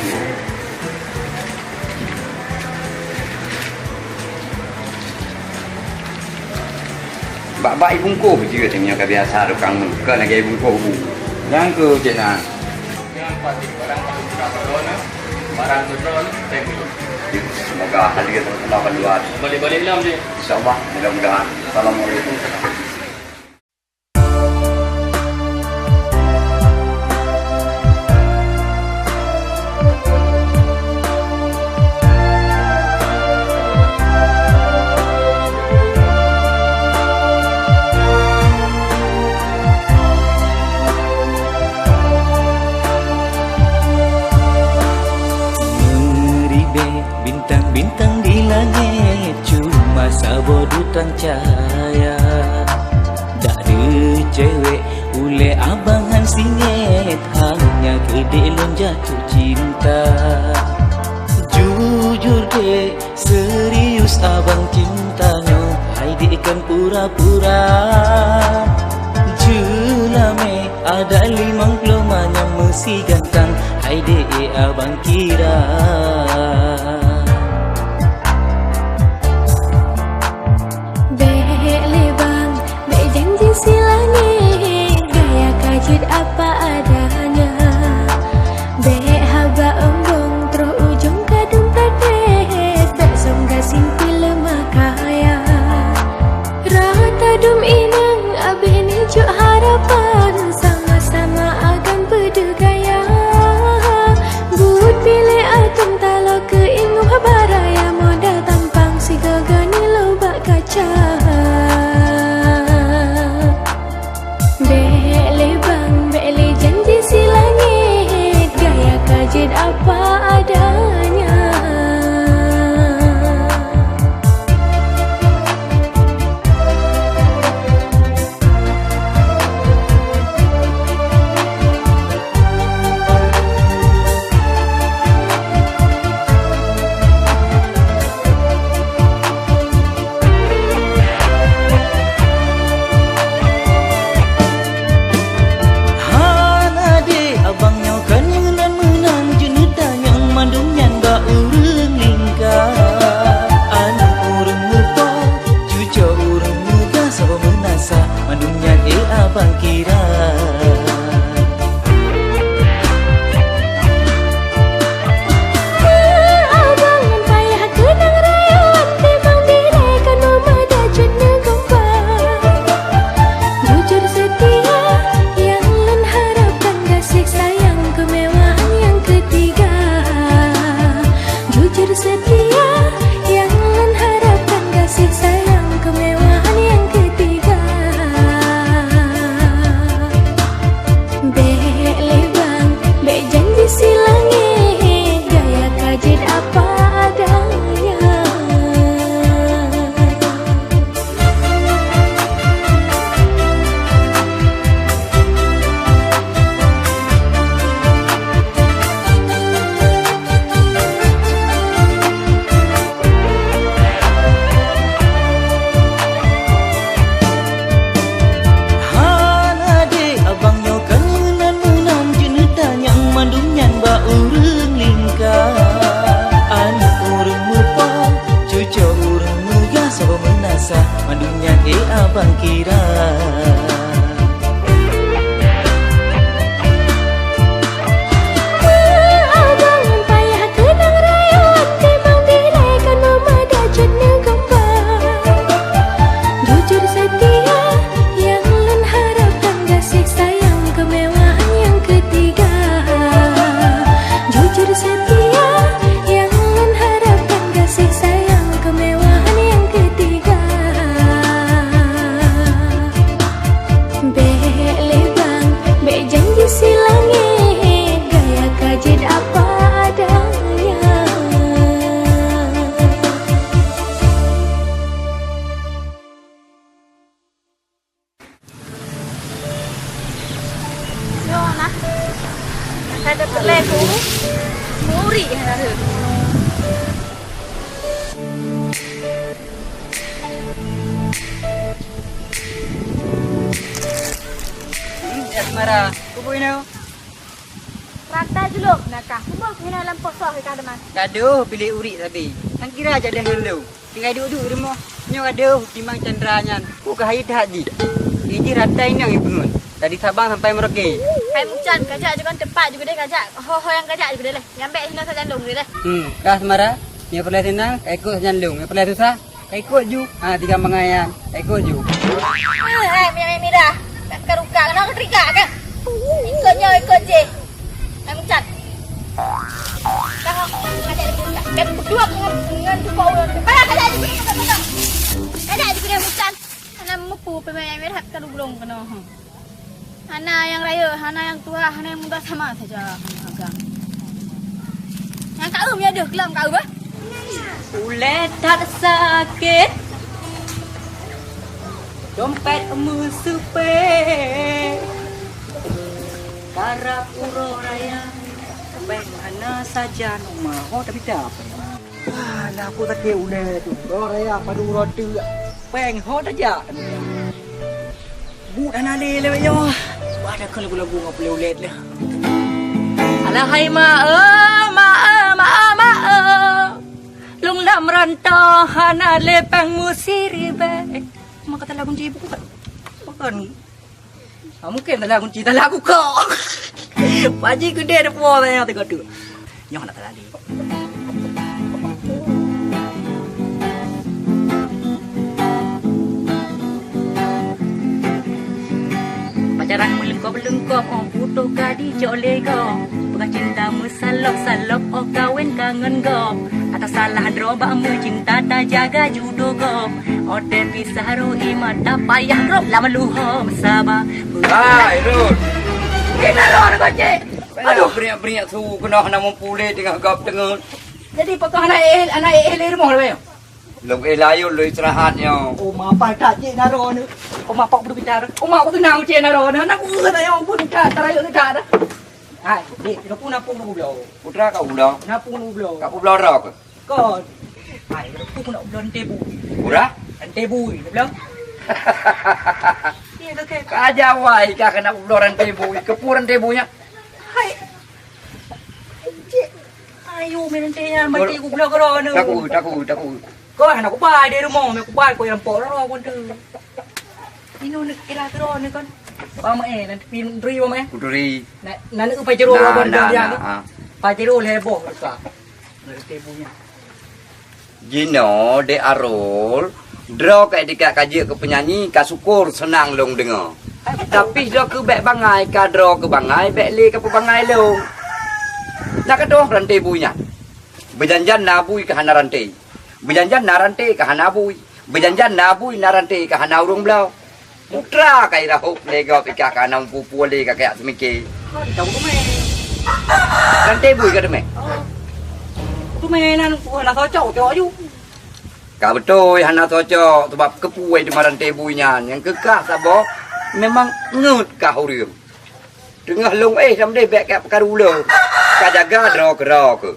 Bak-bak ibungkôh jeuet, meunyoe ka biasa tukang meuh, kon lagèe ibungkôh bu. Nyang keu cit na. Jangan patik barang paling murah pada orang, barang keu droe, thank you. Semoga hadir terkenal pada luar. Balik-balik lam je. InsyaAllah, mudah-mudahan. Assalamualaikum. Meuribèe bintang-bintang di langèt, cuma saboh dutang cahya. Dak deuh cewek ulèe abang han singèt, hanya keu dek lôn jatuh cinta. Jujur dek, serius abang cinta nyoe, hai dek kon pura-pura. Jeulamèe adak limong ploh manyam meusi gantang, hai dek abang kira. Bèk lé bang, bèk janji silangèt, gaya ka jeuet apa adanya. Bèk haba ombong, troh ujong ka dum pradeh, bèk song gasien pih leumah kaya. Rata dum inong, abéh neujok harapan, sama-sama akan peudeuh gaya. Buet piléh ateueng taloe keu ingoh baraya, modal tampang sigoe-goe nilô bak kaca. Bèk lé bang, bèk Bang kira. Abang payah keunong rayeuk, timbang dilèe keunoe mada cit neugambar. Jujur setia yang lôn harapkan, kasih sayang kemewahan yang ketiga. Jujur setia yang lôn harapkan, kasih sayang kemewahan yang ketiga. Bèk lé bang, bèk janji silangèt, gaya ka jeuet apa adanya. Yo, nah. Ka teupeulée ku. Muri hana rhot. Hmm, Asmara, kubui neu. Rata juluh nakah. Kubui keuhina lam posoh ka deman. Gadoh bilék urik sabe. Sang kira jadah ngon lôn. Tinggai duek-duek rumoh. Nyoe adoh timang Chandra nyan. Peue keuhai that jih. Ijih rata inong ipeungon. Dari Sabang sampai Merauke. Hai Mucan, kajak juga teumpat juga deh kajak. Ho-ho nyang kajak juga deh leh. Nyang bèk hinoe sajan lôn juga deh. Hmm, ka Asmara. Nyang peureulèe seunang, ka ikot sajan lôn. Nyang peureulèe susah, ka ikot ju. Ha, tiga mangai nyan. Ka ikot ju. Eh, hai, minyak mirah. Ka ruka, kena keterika kan? Ikot nyoe, ikot jih. Hai Mucan. Dah, kajak lagi. Dan berdua dengan, dengan cukup orang tu. Kajak, kajak lagi, kajak lagi. Kajak lagi, Mucan. Hana meupeu peumain mirah ka dublong keunoe. Hana nyang rayeuk, hana nyang tuha, hana nyang muda sama saja. Agam. Nyang ka eu meunyo deuh, keulam ka eu bah. Ulèe that sakét, dompet meuseupée. Karab uroe raya, péng hana sajan, uma ho tabita péng. Ah, laku sakét ulèe tu. Uroe raya padum uroe teuk, péng ho tajak. Buet hana lé lé nyoe. Wah, dah keu lagu-lagu ngon peureulèe ulèe lé. Alah hai ma, eh, ma, eh, ma, eh, ma, eh. Lôn lam rantau hana lé péng meusiribèe. Maka tala kunci buku kan? Bukan. Ha, mungken tala kunci, tala kukok. Paji keudè depo saya teuka tu. Nyoe nak tala lé. Pacaran meulengkop-lengkop, oh, putôh ka dijok lé gob. Peugah cinta meusalop-salop, oh, kawen ka ngon gob. Ata salah droe bak meucinta, tajaga judo gob. Watèe pisah rui mata payah gob lam luho saba. Hai, Rul. Kena roh gocek. Aduh, beriak-beriak su keunoe hana mumpule teungoh gob teungeut. Jadi, pakon hana éh, hana éh lé rumoh lé? Lôn éh layôn lôn istirahat nyoe. Oh, ma pai that cit na droeneuh. Oh, ma pok beudôh bicara. Oh, ma ku teunang cit na droeneuh. Hana ku kata nyoe pun that, tarayok that dah. Hai, dek, kena pun napung dulu. Putra ka ulo. Napung dulu. Ka ubloe rok. Kon. Hai, peue keuneuk bloe ranté bui? Murah? Ranté bui, bloe. Iya, kakek. Ka jawai ka keuneuk bloe ranté bui. Keupeue ranté bui nyan? Hai. Cik. Ayo, main ranté nyan, mati ku bloe keudroe ni. Takut, takut, takut. Kau anak kubai di rumah, mak kubai kau yang pok roh pun tu. Inoe neuk kira keudroe ni kan. Bang Mae, nanti pin dri Bang Mae. Kuduri. Na, na neuk pai jero Nah, abang nah, dia nah, ni. Ah. Pai jero lhèe boh reuka. Ngerti punya. Jinoe Dek Arul, droe ka dikat ka jeuet keu penyanyi, ka syukur seunang lôn deungoe. Tapi droe keu bèk bangai, ka droe keu bangai, bèk lé ka peubangai lôn. Na ka toh ranté bui nyan. Beujanjan na bui ka hana ranté. Beujanjan na ranté ka hana bui. Beujanjan na bui na ranté ka hana ureueng bloe. Putra ka irahok lé gob ikah ka na meupu-pu lé ka kajak seumike. Ranté bui ka teumé. Teumé nan ku hana cocok cok aju. Ka beutôi hana cocok, sabab keupeue teuma ranté bui nyan nyang keukah saboh memang ngeut kah ureueng. Teungoh lôn éh samdeh bèk kajak peukaru lôn. Ka jaga droe keudroe keuh.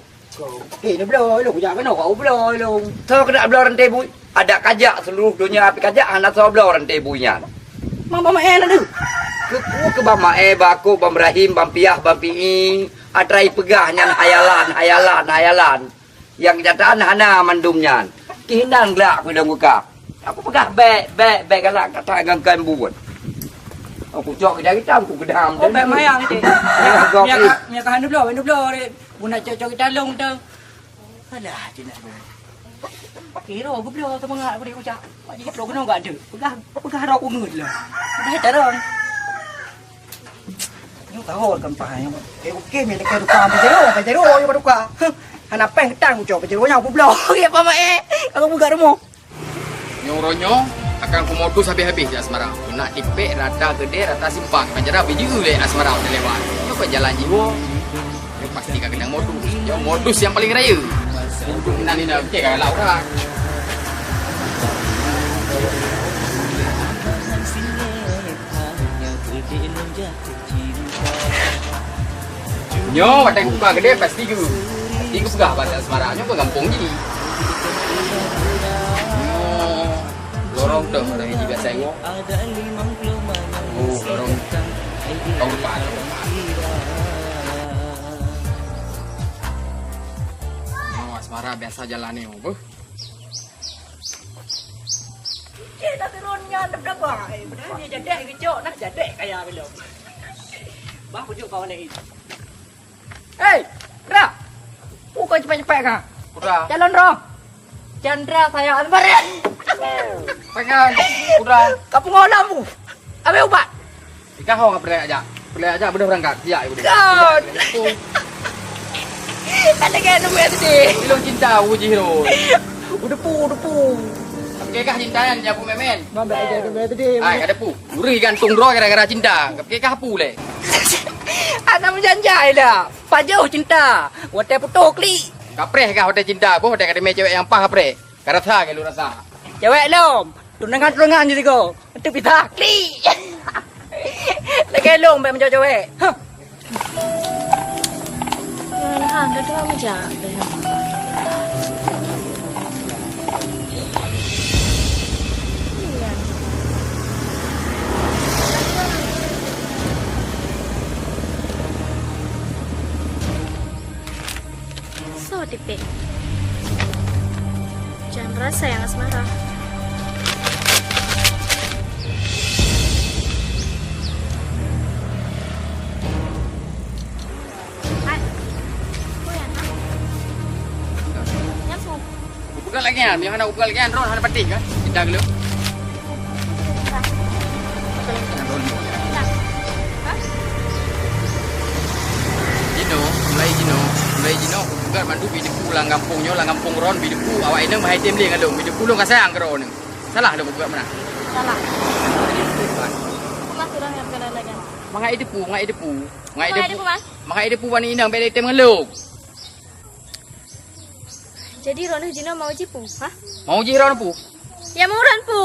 Eh, neubloe, lôn kujak keunoe, kau bloe lôn. Soe keuneuk bloe ranté bui? Adak kajak seuluruh donya pih kajak hana soe bloe ranté bui nyan. Mak Bang Mae na deuh. Keupeue keu Bang Mae, Bang Akok, Bang Ibrahim, Bang Piah, Bang Pi'i, atra ipeugah nyan hayalan, hayalan, hayalan. Nyang kenyataan hana mandum nyan. Kihinan glak keu lôn buka. Aku peugah bèk, bèk, bèk galak kata ngon keu buet. Aku cok kita-kita, aku gedam. Oh, bèk mayang itu. Minyak, minyak, minyak kahan dua belas, dua belas. Guna cok-cok kita long tu. Alah, cina tu. Kira gubloe teumangat bri ucak. Mak jih gubloe keunoe gak deuek. Peugah, peugah roh kungeut lah. Peugah taron. Nyoe kahor kan pahan nyoe. Eh, oke, mie dekat duka, Pajero, Pajero, ayo duka. Huh, hana péng tang ucok Pajero nyoe gubloe. Ya, Pak Mak, eh. Aku buka rumah. Nyoe uroe nyoe akan kumodus habéh-habéh di Asmara. Keunak tipék rata keudè, rata simpang. Banjara biji lé Asmara udah lewat. Nyoe kok jalan jiwoe. Nyoe pasti ka keunong modus. Nyoe modus nyang paléng rayeuk. Untuk inan-inan, oke, ka galak urat. Nyoe watèe kuka keudè pasti geu. Pasti geupeugah bak Asmara nyoe keu gampông jih. Nyoe lorong teuh, lorong jih biasa nyoe. Oh, lorong tahun depan. Nyoe Asmara biasa jalan nyoe, beuh. Cek dah turun nyan, dah berapa? Eh, padahal dia jadek geucok, nah jadek kaya belom. Bah, pujuk kawan lain. Hei, Ra! Buka cepat-cepat ka. Udah. Calon roh. Chandra saya Almarin. Pengen. Udah. Kamu ngolam bu. Ambil ubat. Ikah ho ngap aja. Pulai aja udah berangkat. Siap ibu. Kan. Ada kayak nunggu tadi. Ilong cinta uji hero. Udah pu, udah pu. Oke kah cinta yang jago memen. Mabek aja nunggu tadi. Ai ada pu. Uri gantung droe gara-gara cinta. Oke kah pu le. Anak menjanjai dah. Pajoh cinta. Watèe putoh klik. Kapreh kah watèe cinta. Boh watèe kademe cewek yang pah kapreh. Karasa ke lu rasa. Cewek lom. Tunangan-tunangan je tiga. Itu pisah. Klik. Lagi lom bèk menjawab cewek. Huh. Tuhan, ha, dah dua menjawab. So tipék. Chandra sayang Asmara. Hai. Apa yang nak? Yang semua. Kupeugah lagèe nyan, meunyoe hana kupeugah lagèe nyan, droen hana patéh kan? Kita geuleuh. Jinoe, mulai jinoe, mulai jinoe, kupeugah mandum bideuku lam gampông nyoe, lam gampông droen bideuku, awak inong meuhai tem lé ngon lôn, bideuku lôn ka sayang keu droeneuh. Salah lôn kupeugah meunan. Salah. Mangat ideupu, mangat ideupu, mangat ideupu, mangat ideupu, mangat ideupu bak inong bèk lé tem ngon lôn. Jadi droeneuh jinoe mau jipu, ha? Mau jih droeneuh pu? Ya mau droen pu.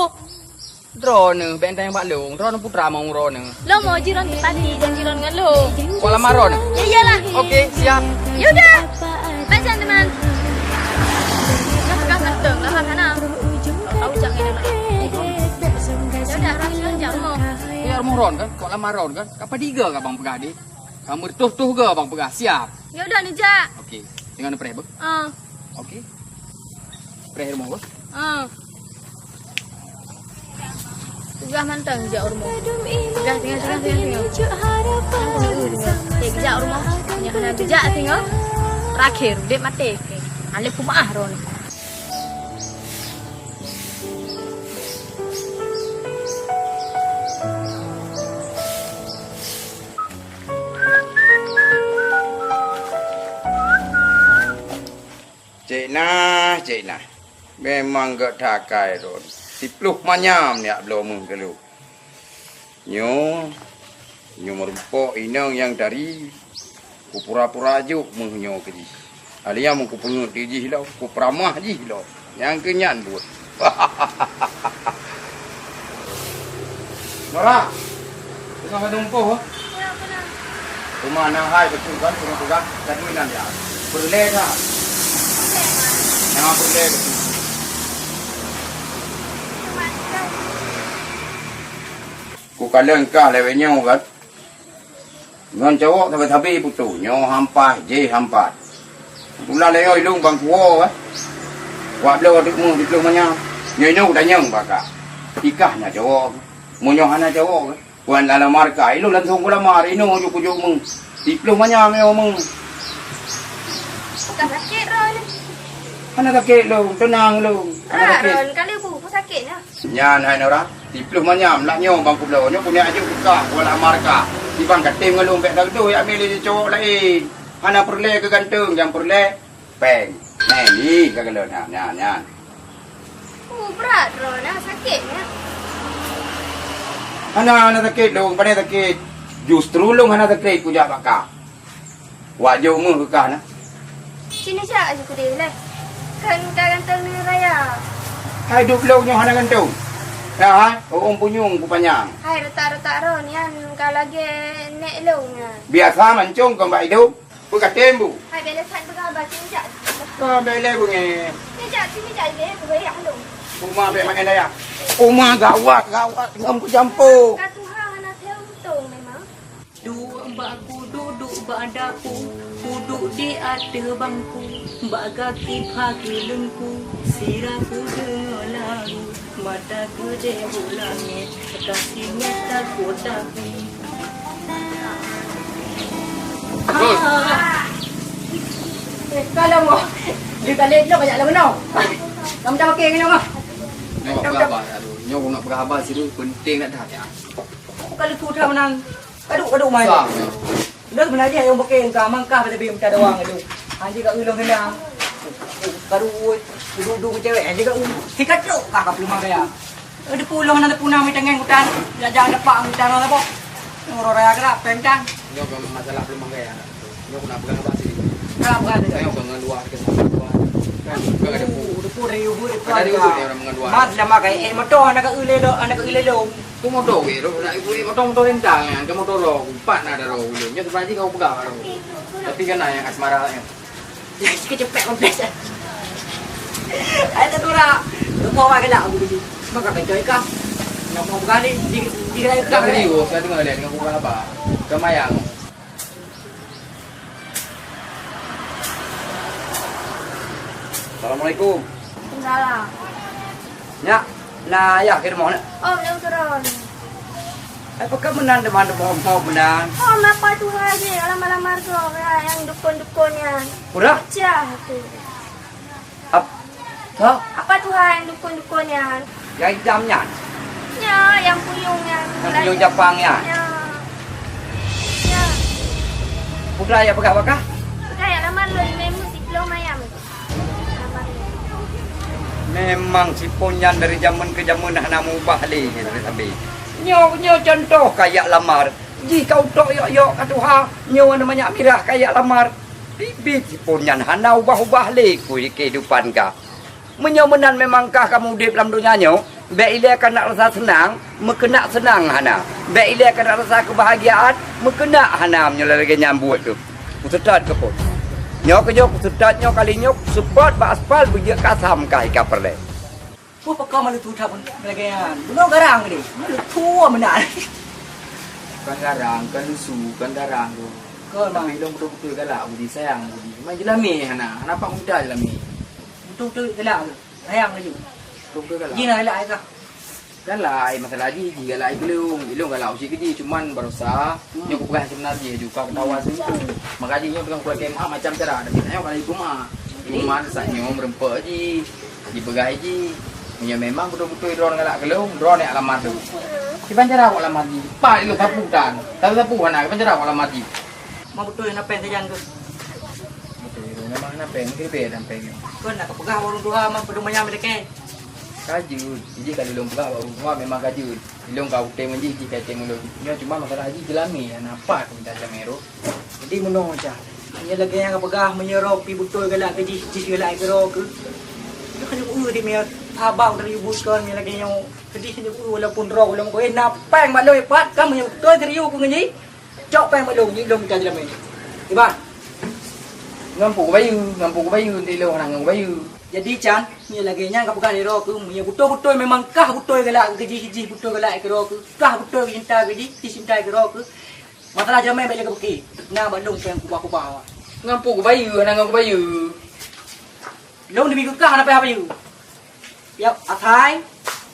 Droeneuh bèk tanyong bak lôn, droeneuh putra mau droeneuh. Lôn mau jih droen teupati janji droen ngon lôn. Kok lama droeneuh? Ya iyalah. Oke, siap. Ya udah. Baik, teman. Dah pegang kantong, lah sana. Tahu jangan. Ya udah, jangan mau. Ya rumah droen kan? Kok lama droen kan? Kapan tiga ka bang pegang deh? Kamu tuh-tuh ke bang pegang? Siap. Ya udah nih, Jak. Oke. Tengok ni preh, beuh. Ah. Oke. Preh rumah, beuh. Ah. Peugah mantong jak u rumoh. Peugah tinggai, tinggai, tinggai, tinggai. Eh, jak u rumoh. Nyang hana jak tinggai. Terakhir, dek mati. Alif kumaah roh ni. Cék nah, cék nah. Memang gét that akai lôn. Siploh manyam jak bloe meuh keu lôn. Nyoe, nyoe meurumpok inong nyang tari. Kupura-pura jok meuh nyoe keu jih. Alèh nyan kupeungeut keu jih lom, kupeuramah jih lom. Nyang keu nyan buet. Nora, teungoh ka tumpôh, eh? Teuma na hai beutôi kan, teungoh peugah, tadi nan ya. Peureulèe that. Na peureulèe beutôi. Kukalon kah lewat nyoe kan. Ngon cowok sabe-sabe putôh, nyoe hampas, jéh hampas. Bulan layoe ilong bang kuwoe, eh. Wak bloe teuk meuh siploh manyam. Nyoe, nyoe tanyong bak kah. Ikah na cowok. Meunyoe hana cowok, wan lamar kah. Ilôn langsong kulamar. Inoe ju kujok meuh. Siploh manyam nyoe meuh. Ka sakét droe nyoe. Hana sakét lôn, teunang lôn. Hana sakét. Droe kali bu, bu sakét nyoe. Nyan hai Nora, siploh manyam lah nyoe bang kubloe. Nyoe kuneuk ajoh kah, kulamar kah. Sibang katem ngon lôn bèk sadoh jak mileh cowok laén. Hana peureulèe keu ganteng, nyang peureulèe péng. Nyan, ih, ka geulon nyan, nyan, nyan. Oh, brat droe na sakét nyan. Hana, hana sakét lôn, pane sakét. Justru lôn hana sakét kujak bak kah. Wak jok meuh keu kah na. Cit neujak ju keudeh lé. Kan ka gantong ngon raya. Hai dup lôn nyoe hana gantong. Nah, hai, uum punyueng kupanyang. Hai retak-retak droe nyan ka lagèe nèk lôn nyan. Biasa mancong kon bak idong. Peukatem bu. Hai bèk lé that peugah haba cit neujak. Ka bèk lé beungèh. Neujak cit neujak lé peugah yak lôn. Uma bèk maén daya. Uma gawat, gawat ngam kucampur. Ka tuha hana teuntông memang. Duek bak kuduek bak dapu, kuduek di ateueh bangku, bak gaki pha keuleungku, sira kudeungoe lagu, mata keudeh u langét, kasih nyata kota. Betul. Eh, kalau mau. Dia tak leh, dia banyak lama now. Kamu dah pakai kena mah. Nyoe nak peugah haba, aduh. Nyoe nak peugah haba sih, penting nak dah. Aku kalau tu dah menang. Aduh, aduh, mai. Sa. Dah sebenarnya yang pakai engkau mangkah pada bim tak ada wang tu. Haji kat ulung kena. Baru duduk cewek, haji kat ulung. Sikat tu kah kat rumah kaya. Eh, di pulang na puna mai tangan kutan. Jajan dapat kutan apa? Orang raya gerak, pem tan. Nyoe bukan masalah peuleumbang gaya. Nyoe keuneuk peugah bak sini. Peugah bak sini. Nyoe bukan ngon luwa ke sama luwa. Kan, bukan ada bu. Depu, depu dari ubit, depu. Ada ada ubit ya orang ngon luwa. Mat lama kai, eh, motor anak ke uleh lo, anak ke uleh lo. Tu motor ke, tu nak ibu motor, motor rentang kan, ke motor lo, empat nak ada lo. Nyoe sebenarnya kau peugah lo. Tapi kan yang asmara kan. Laju keuceupet kompres. Hai teutura. Leupah awak galak aku biji. Maka beutôi kah? Nyang mau beugah ni, di, di galak ikah. Dah beli, oh, saya dengar dia dengan bukan apa. Kemayang. Assalamualaikum. Waalaikumsalam. Nyak, na ayah keu rumoh nyak? Oh, meunan keudroe. Eh, pakon meunan teuma teuma meunan? Oh, napa tuha jih, lamar-lamar droe, ya, nyang dukon-dukon nyan. Udah? Pecah tu. Ap-, ha? Apa tuha nyang dukon-dukon nyan? Nyang itam nyan? Ya, nyang puyong nyan. Nyang puyong Japang nyan? Ya. Ya. Udah ya peugah bak kah? Udah ya, lamar lôn, memang siploh mayam. Memang sipon nyan dari jameun keu jameun hana meubah lé nyan sabe. Nyoe, nyoe contoh kajak lamar. Jih ka utok yok-yok ka tuha, nyoe na manyak mirah kajak lamar. Biet sipon nyan hana ubah-ubah lé keu kehidupan ka. Meunyoe meunan memang kah kamoe udeb lam donya nyoe, bèk ilèe keuneuk rasa seunang, meukeuneuk seunang hana. Bèk ilèe keuneuk rasa keubahagiaan, meukeuneuk hana meunyoe lagèe nyan buet keuh. Kuseutôt keuh phôn. Nyoe keuh jeuet kuseutôt nyoe kali nyoe kuseupôt bak aspal beujeuet kasam kah i ka peureulèe. Peue pakon malu tuha lagèe nyan? Bunoe garang deh. Malu tuha meunan. Kon garang, kon lusu, kon garang tu. Kon, tapi lôn beutôi-beutôi galak Budi, sayang Budi. Mai jeulamé hana, hana pat muda jeulamé. Beutôi-beutôi galak tu. Sayang laju. Beutôi-beutôi galak. Jih na galak ai kah? Galak ai, masalah jih, jih galak ai keu lôn. Ilôn galak usie keu jih, cuman barosa nyoe kupeugah seubeuna jih aju ka keutawa seumitu. Maka jih nyoe teungoh kuat keu ma macam cara, tapi nyoe ka laju keu ma. Keu ma saat nyoe meureumpok jih, jipeugah jih. Meunyoe memang beutôi-beutôi droeneuh galak keu lôn, droeneuh alamat lôn. Kiban cara awak alamat jih? Pat ilôn sapu tan. Tapi sapu hana, kiban cara awak alamat jih? Ma beutôi na péng sajan keuh. Beutôi, memang na péng, mungkin lebih ada péng. Kon nak peugah ureueng tuha ma peudong manyam lakèe. Ka jeuet, jih ka lôn peugah bak ureueng tuha memang ka jeuet. Ilôn ka utém ngon jih, jih ka utém ngon lôn. Nyoe cuma masalah jih jeulamé, hana pat minta jeulamé roh. Jadi meunoe cah. Nyoe lagèe nyang ka peugah, meunyoe droe pih beutôi galak keu jih, jih galak keu droe keuh. Nyoe ka lheueh di meunyoe haba u dari ubit kon, nyoe lagèe nyoe. Jadi nyoe walaupun droe ulôn ko, eh, na péng bak lôn pat, ka meunyoe beutôi serius keu ngon jih. Cok péng bak lôn, jih lôn mita jeulamé. Iban. Ngon peue kubayeue, ngon peue kubayeue, di lôn hana ngon kubayeue. Jadi, Can, nyoe lagèe nyan ka peugah lé droe keuh, meunyoe beutôi-beutôi memang kah beutôi galak keu jih, jih beutôi galak keu droe keuh, kah beutôi cinta keu jih, jih cinta keu droe keuh. Masalah jeulamé bèk lé kapiké, na bak lôn péng kubah-kubah awak. Ngon peue kubayeue, hana ngon kubayeue. Lôn demi keu kah hana payah bayeue. Yap, asai.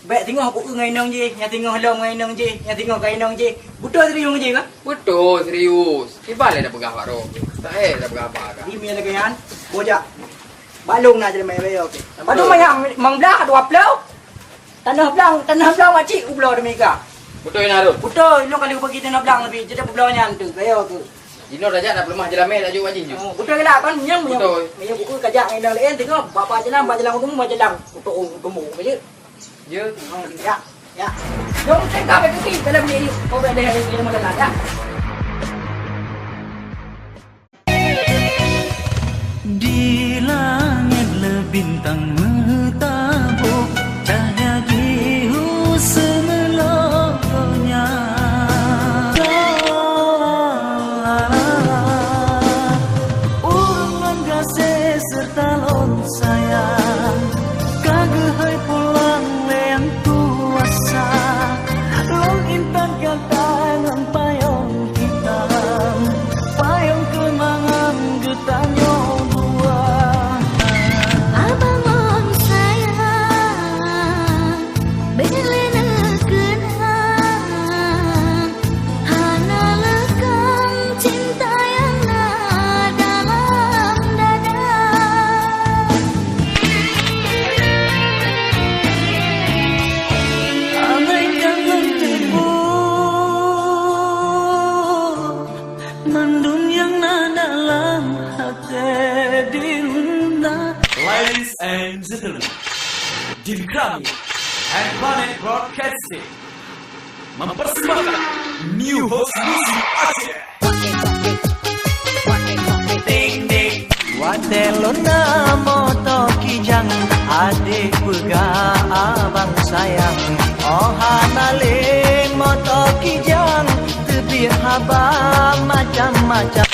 Bèk singoh beu ngon inong jih, nyang singoh lom ngon inong jih, nyang singoh ngon inong jih. Beutôi serius ngon jih kah? Beutôi serius. Kiban lé dak peugah bak droe. Tak eh dak peugah bak kah. Di mi lagèe nyan. Bojak. Bak lôn na jalan maya oke. Padum maya mang blah dua puluh. Tanah blang, tanah blang makcik u bloe di Mega. Beutôi na Run. Beutôi, lôn kali bagi tanah blang lebih. Jadi bloe nyan tu, gaya tu. Jinoe tajak na peuleumah jeulamé tajak bak jih ju. Oh, beutôi lah kan nyang nyang. Beutôi. Nyang buku kajak ngon inong laén tengok bak jalan, bak jalan umum, bak jalan. Untuk untuk aja. Ya. Oh, ya. Ya. Jom tengok ke sini dalam ni. Kau boleh ada yang mau dalam ya. Di langét le bintang meutabôk, cahya jihu seumeulôh donya. Ureueng ngon gaséh seureuta lôn sayang, ka geuhôi pulang lé Nyang Kuasa. Lôn intat gata ngon payong hitam, payong keumangan geutanyoe dua. Abang lôn sayang, bèk lé neukeunang, hana leukang cinta nyang na dalam dada. Abaikan ngon tipu mandum nyang na dalam até diri na. Ladies and gentlemen, Din Krami and Planet Broadcasting mempersembahkan New Host Music Aceh. Ding, ding. Watèe lôn na moto kijang, adék peugah abang sayang. Oh hana lé moto kijang, teubiet haba macam-macam.